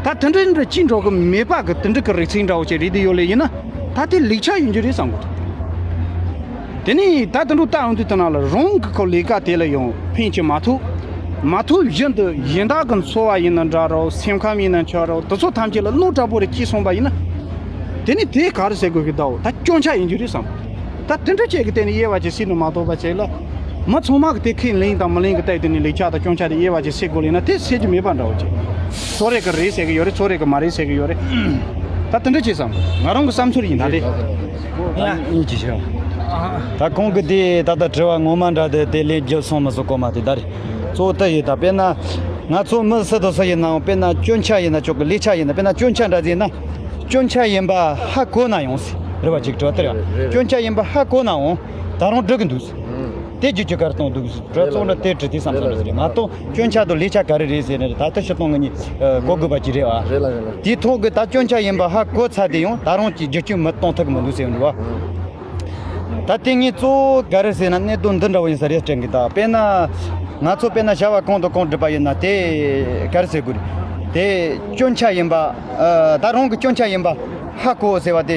ད་དེ་འདྲ་འདྲ་ཅིག་འགྲོ་གི་མེད་པ་གི་དེ་འདྲ་གི་རིགས་ཚིག་འདྲ་བོ་ཅིག་རེད་དེ་ཡོད་ལེ་ཡིན་ན་ད་དེ་ལེགས་ཆ་ཡིན་རྒྱུ་རེད་བསམ་གི་འདུག་དེ་ནས་ད་དུང་ལྟ་ཡོང་དུས་དེ་ན་ལ་རང་གི་ཁོ་ལས་ཀ་དེ་ལ་ཡང་ཕན་ཆེ་མ་ཐུབ། མ་ཐུབ་བཞིན་དུ་གཞན་དག་གི་འཚོ་བ་ཡིན་ན་འདྲ་རོ་སེམས་ཁམས་ཡིན་ན་ཆ་རོ་དེ་ཚོ་ཐམས་ཅད་ལ་གནོད་དྲག་པོ་རེ་སྐྱེས་སོང་པ་ཡིན་ན། དེ་ནི་དེ་ག་རེ་ཟེར་དགོས་ཀྱི་འདུག་ད་སྐྱོན་ཆ་ཡིན་རྒྱུ་རེད་བསམ། ད་དེ་འདྲ་བྱས་ཀྱི་དེ་ནི་དབྱེ་བ་ཅིག་སྲིད་ནི་མ་གཏོགས་པ་བྱས་ལ། མི་ཚང་མ་གི་དེ་ཁས་ལེན་དང་མི་ལེན་གྱི་ལྟས་དེ་ནི་ལེགས་ཆ་དང་སྐྱོན་ཆ་དེ་དབྱེ་བ་ཅིག་སྲིད་དགོས་ལེ་ན་དེ་སྲིད་རྒྱུ་མེད་པ་འདྲ་བོ་ཅིག་ཚོ་རེ་གི་རེད་ཟེར་གི་ཡོད་རེད་ཚོ་རེ་གི་མ་རེད་ཟེར་གི་ཡོད་རེད། ད་དེ་འདྲ་ཅིག་བསམ། ང་རང་གི་བསམ་ཚུལ་ཡིན་ད་དེ། ཡ། ཡིན་གྱི་ཤོག་ད་ཁོང་གི་དེ་ད་ལྟ་དྲི་བ་ངོ་མ་འདྲ་དེ་དེ་ལན་བརྒྱབ་སོང་མི་སོང་གོ་མ་དེ་ད་རེད། གཙོ་བོ་དེ་ཡིན་ད་དཔེར་ན། ང་ཚོ་མི་སུ་དང་སུ་ཡིན་ནའང་དཔེར་ན་སྐྱོན་ཆ་ཡིན་ན་ཆོག་གི་ལེགས་ཆ་ཡིན་ན་དཔེར་ན་སྐྱོན་ཆ་འདྲ་ཟིག་ཡིན་ན། སྐྱོན་ཆ་ཡིན་པ་ཧ་གོ་ན་ཡོང་སྲིད་རེད་བ་ཅིག་དྲི་བ་དེ་རེད་བ། སྐྱོན་ཆ་ཡིན་པ་ཧ་གོ་ནའང་ད་རུང་འགྲིག་གི་འདུག་ཟེར། དེ་རྒྱུ་ཅི་གར་གཏོང་འདུག་ཟེར། གཙོ་བོ་འདྲ་དེ་དྲི་དེ་བསམ་བསམ་རེད་མ་གཏོགས་སྐྱོན་ཆ་དང་ལེགས་ཆ་ག་རེ་རེད་ཟེར་ནས་ད་ལྟ་ཕྱི་གཏོང་ངེད་གཉིས་གོ་དགོས་པ་ཅིག་རེད་བ། རེད་ལ་རེད་ལ། དེའི་ཐོག་གི་ད་སྐྱོན་ཆ་ཡིན་པ་ཧ་གོ་ཚར་དེ་ཡང་ད་རུང་ཅིག་རྒྱུ་རྐྱེན་མི་གཏོང་ཐུབ་གི་མི་འདུག་ཟེར་འདུག་བ། ད་དེ་ངས་གཙོ་བོ་ག་རེ་ཟེར་ན་གནད་དོན་འདི་འདྲ་བོ་ཡིན་ས་རེད་དྲན་གི་ད་དཔེར་ན། ང་ཚོ་དཔེར་ན་བྱ་བ་གང་དང་གང་སྒྲུབ་པ་ཡིན་ན་དེ་ག་རེ་ཟེར་དགོས་རེད། དེ་སྐྱོན་ཆ་ཡིན་པ། ད་རང་གི་སྐྱོན་ཆ་ཡིན་པ་ཧ་གོ་ཟེར་བ་དེ།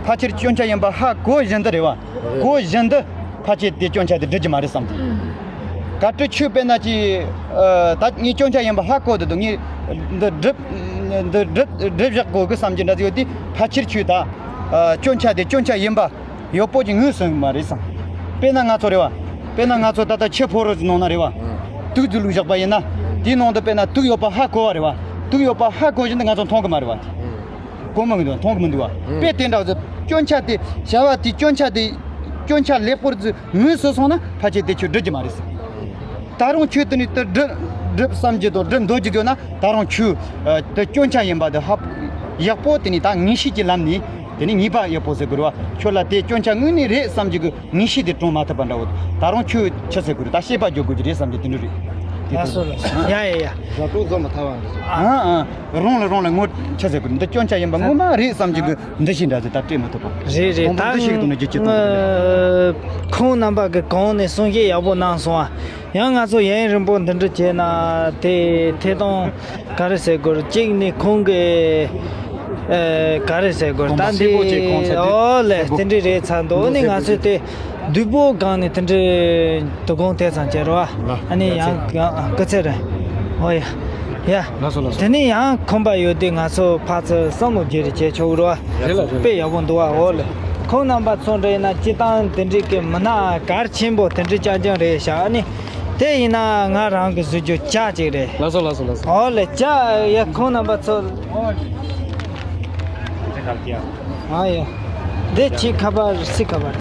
ཕལ་ཆེར་སྐྱོན་ཆ་ཡིན་པ་ཧ་གོ་བཞིན་དུ་རེད་བ། གོ་བཞིན་དུ་ཕལ་ཆེར་དེ་སྐྱོན་ཆ་དེ་སྒྲུབ་རྒྱུ་མ་རེད་བསམ་གི། གལ་ཏེ་ཁྱོད་དཔེར་ན་ཅི། ད་ངས་སྐྱོན་ཆ་ཡིན་པ་ཧ་གོ་འདུག་ངས་འདི་སྒྲུབ། འདི་སྒྲུབ་སྒྲུབ་བཞག་དགོས་གི་བསམ་གྱི་འདྲ་ཟིག་ཡོད་དུས་ཕལ་ཆེར་ཁྱོད་ད། སྐྱོན་ཆ་དེ་སྐྱོན་ཆ་ཡིན་པ་ཡག་པོ་ཅིག་ངོས་ཟིན་གི་མ་རེད་བསམ། དཔེར་ན་ང་ཚོ་རེད་བ། དཔེར་ན་ང་ཚོ་ད་ལྟ་ཆུ་ཕོ་རོག་ནང་ན་རེད་བ། དུག་ཅིག་བླུགས་བཞག་པ་ཡིན་ན། དེའི་ནང་དུ་དཔེར་ན་དུག་ཡོད་པ་ཧ་གོ་བ་རེད་བ། དུག་ཡོད་པ་ཧ་གོ་བཞིན་དུ་ང་ཚོ་མཐོང་གི་མ་རེད་བ། གོ་མི་འདུག་མཐོང་གི་མི་འདུག་བ། དཔེ་དེ་འདྲ་བ་ཟེར། སྐྱོན་ཆ་དེ་བྱ་བ་དེ་སྐྱོན་ཆ་དེ་སྐྱོན་ཆ་ལེགས་པོར་ཟེར་ངོས་ཟིན་སོང་ན་ཕལ་ཆེར་དེ་ཁྱོད་འགྲུབ་ཀྱི་མ་རེད་ཟེར། ད་རུང་ཁྱོད་དེ་ནས་དེ་སྒྲུབ་སྒྲུབ་བསམ་གྱི་དང་སྒྲུབ་འདོད་ཀྱི་འདུག་ན་ད་རུང་ཁྱོད་དེ་སྐྱོན་ཆ་ཡིན་པ་དེ་ཧ་ཡག་པོ་དེ་ནས་ད་ངེས་ཤེས་ཀྱི་ལམ་ནས་དེ་ནས་ངེས་པ་ཡག་པོ་ཟེར་དགོས་རེད་བ། ཁྱོད་ལ་དེ་སྐྱོན་ཆ་དངོས་གནས་རེད་བསམ་གྱི་གི་ངེས་ཤེས་དེ་དྲུང་མ་ཐུབ་པ་འདྲ་བོ། ད་རུང་ཁྱོད་ཆི་ཟེར་དགོས་རེད། ད་ཤེས་པ་རྒྱོབ་དགོས་ཀྱི་རེད་བསམ་གྱི་དེ་འདྲ་རེད། དེ་ལགས་སོ་ལགས་སོ། ཡ་ཡ་ཡ། བཟའ་བཏུང་བཟོ་མ་ཐུབ་པ་འདྲ་ཞིག་ཨ་ཨ། རང་ལ་རང་ལ་ངོ་ཆི་ཟེར་དགོས་རེད། འདི་སྐྱོན་ཆ་ཡིན་པ་ངོ་མ་རེད་བསམ་གྱི་གི་འདུ་ཤེས་འདྲ་ཟེར་ད་སྤྲད་མི་ཐུབ་པ། རེད་རེད། དང་པོ་འདུ་ཤེས་ཀྱི་ཐོག་ནས་རྒྱུ་ཅི་ཐུབ་པ་རེད། ཁོང་རྣམ་པ་གི་གོང་ནས་གསུང་བཤད་ཡག་པོ་གནང་སོང་ཨ། ཡང་ང་ཚོ་ཡུན་རིང་པོ་འདི་འདྲ་བྱས་ན་དེ་ཐད་གཏོང་ག་རེ་ཟེར་དགོས་རེད། གཅིག་ནས་ཁོང་གི་ཨ་ག་རེ་ཟེར་དགོས་རེད། ད་འདི་ཨོ་ལེ་དེ་འདྲ་རེད་ཚར་འདུག་ཨ་ནི་ང་ཚོས་དེ་བདུག་སྤོས་སྒང་ནས་དེ་འདྲ་དོ་དགོང་དེ་ཙམ་བྱས་རོགས་ཨ། ཨ་ནི་ཡང་སྐུ་ཚེ་རིང་། ཨོ་ཡ་ཡ། ལགས་སོ་ལགས་སོ། དེ་ནས་ཡང་ཁོམ་པ་ཡོད་དུས་ང་ཚོ་ཕར་ཚུར་བསམ་བློ་བརྗེ་རེས་བྱས་ཆོག་རོགས་ཨ། རེད་ལགས་རེད། དཔེ་ཡག་པོ་འདུག་ཨ། ཨོ་ལེ། ཁོང་རྣམ་པ་ཚོ་འདྲ་ཡིན་ན་སྤྱི་བཏང་དེ་འདྲའི་གི་མི་སྣ་གལ་ཆེན་པོ་དེ་འདྲའི་རྐྱང་རྐྱང་རེད་ཤག་ཨ་ནི། དེ་ཡིན་ན་ང་རང་གི་བཟོ་རྒྱུ་ཇ་ཅིག་རེད། ལགས་སོ་ལགས་སོ་ལགས་སོ། ཨོ་ལེ། ཇ་ཡ། ཁོང་རྣམ་པ་ཚོ། ཨ་ཡ། འདི་ཁྱི་ཁ་པར་སི་ཁ་པར།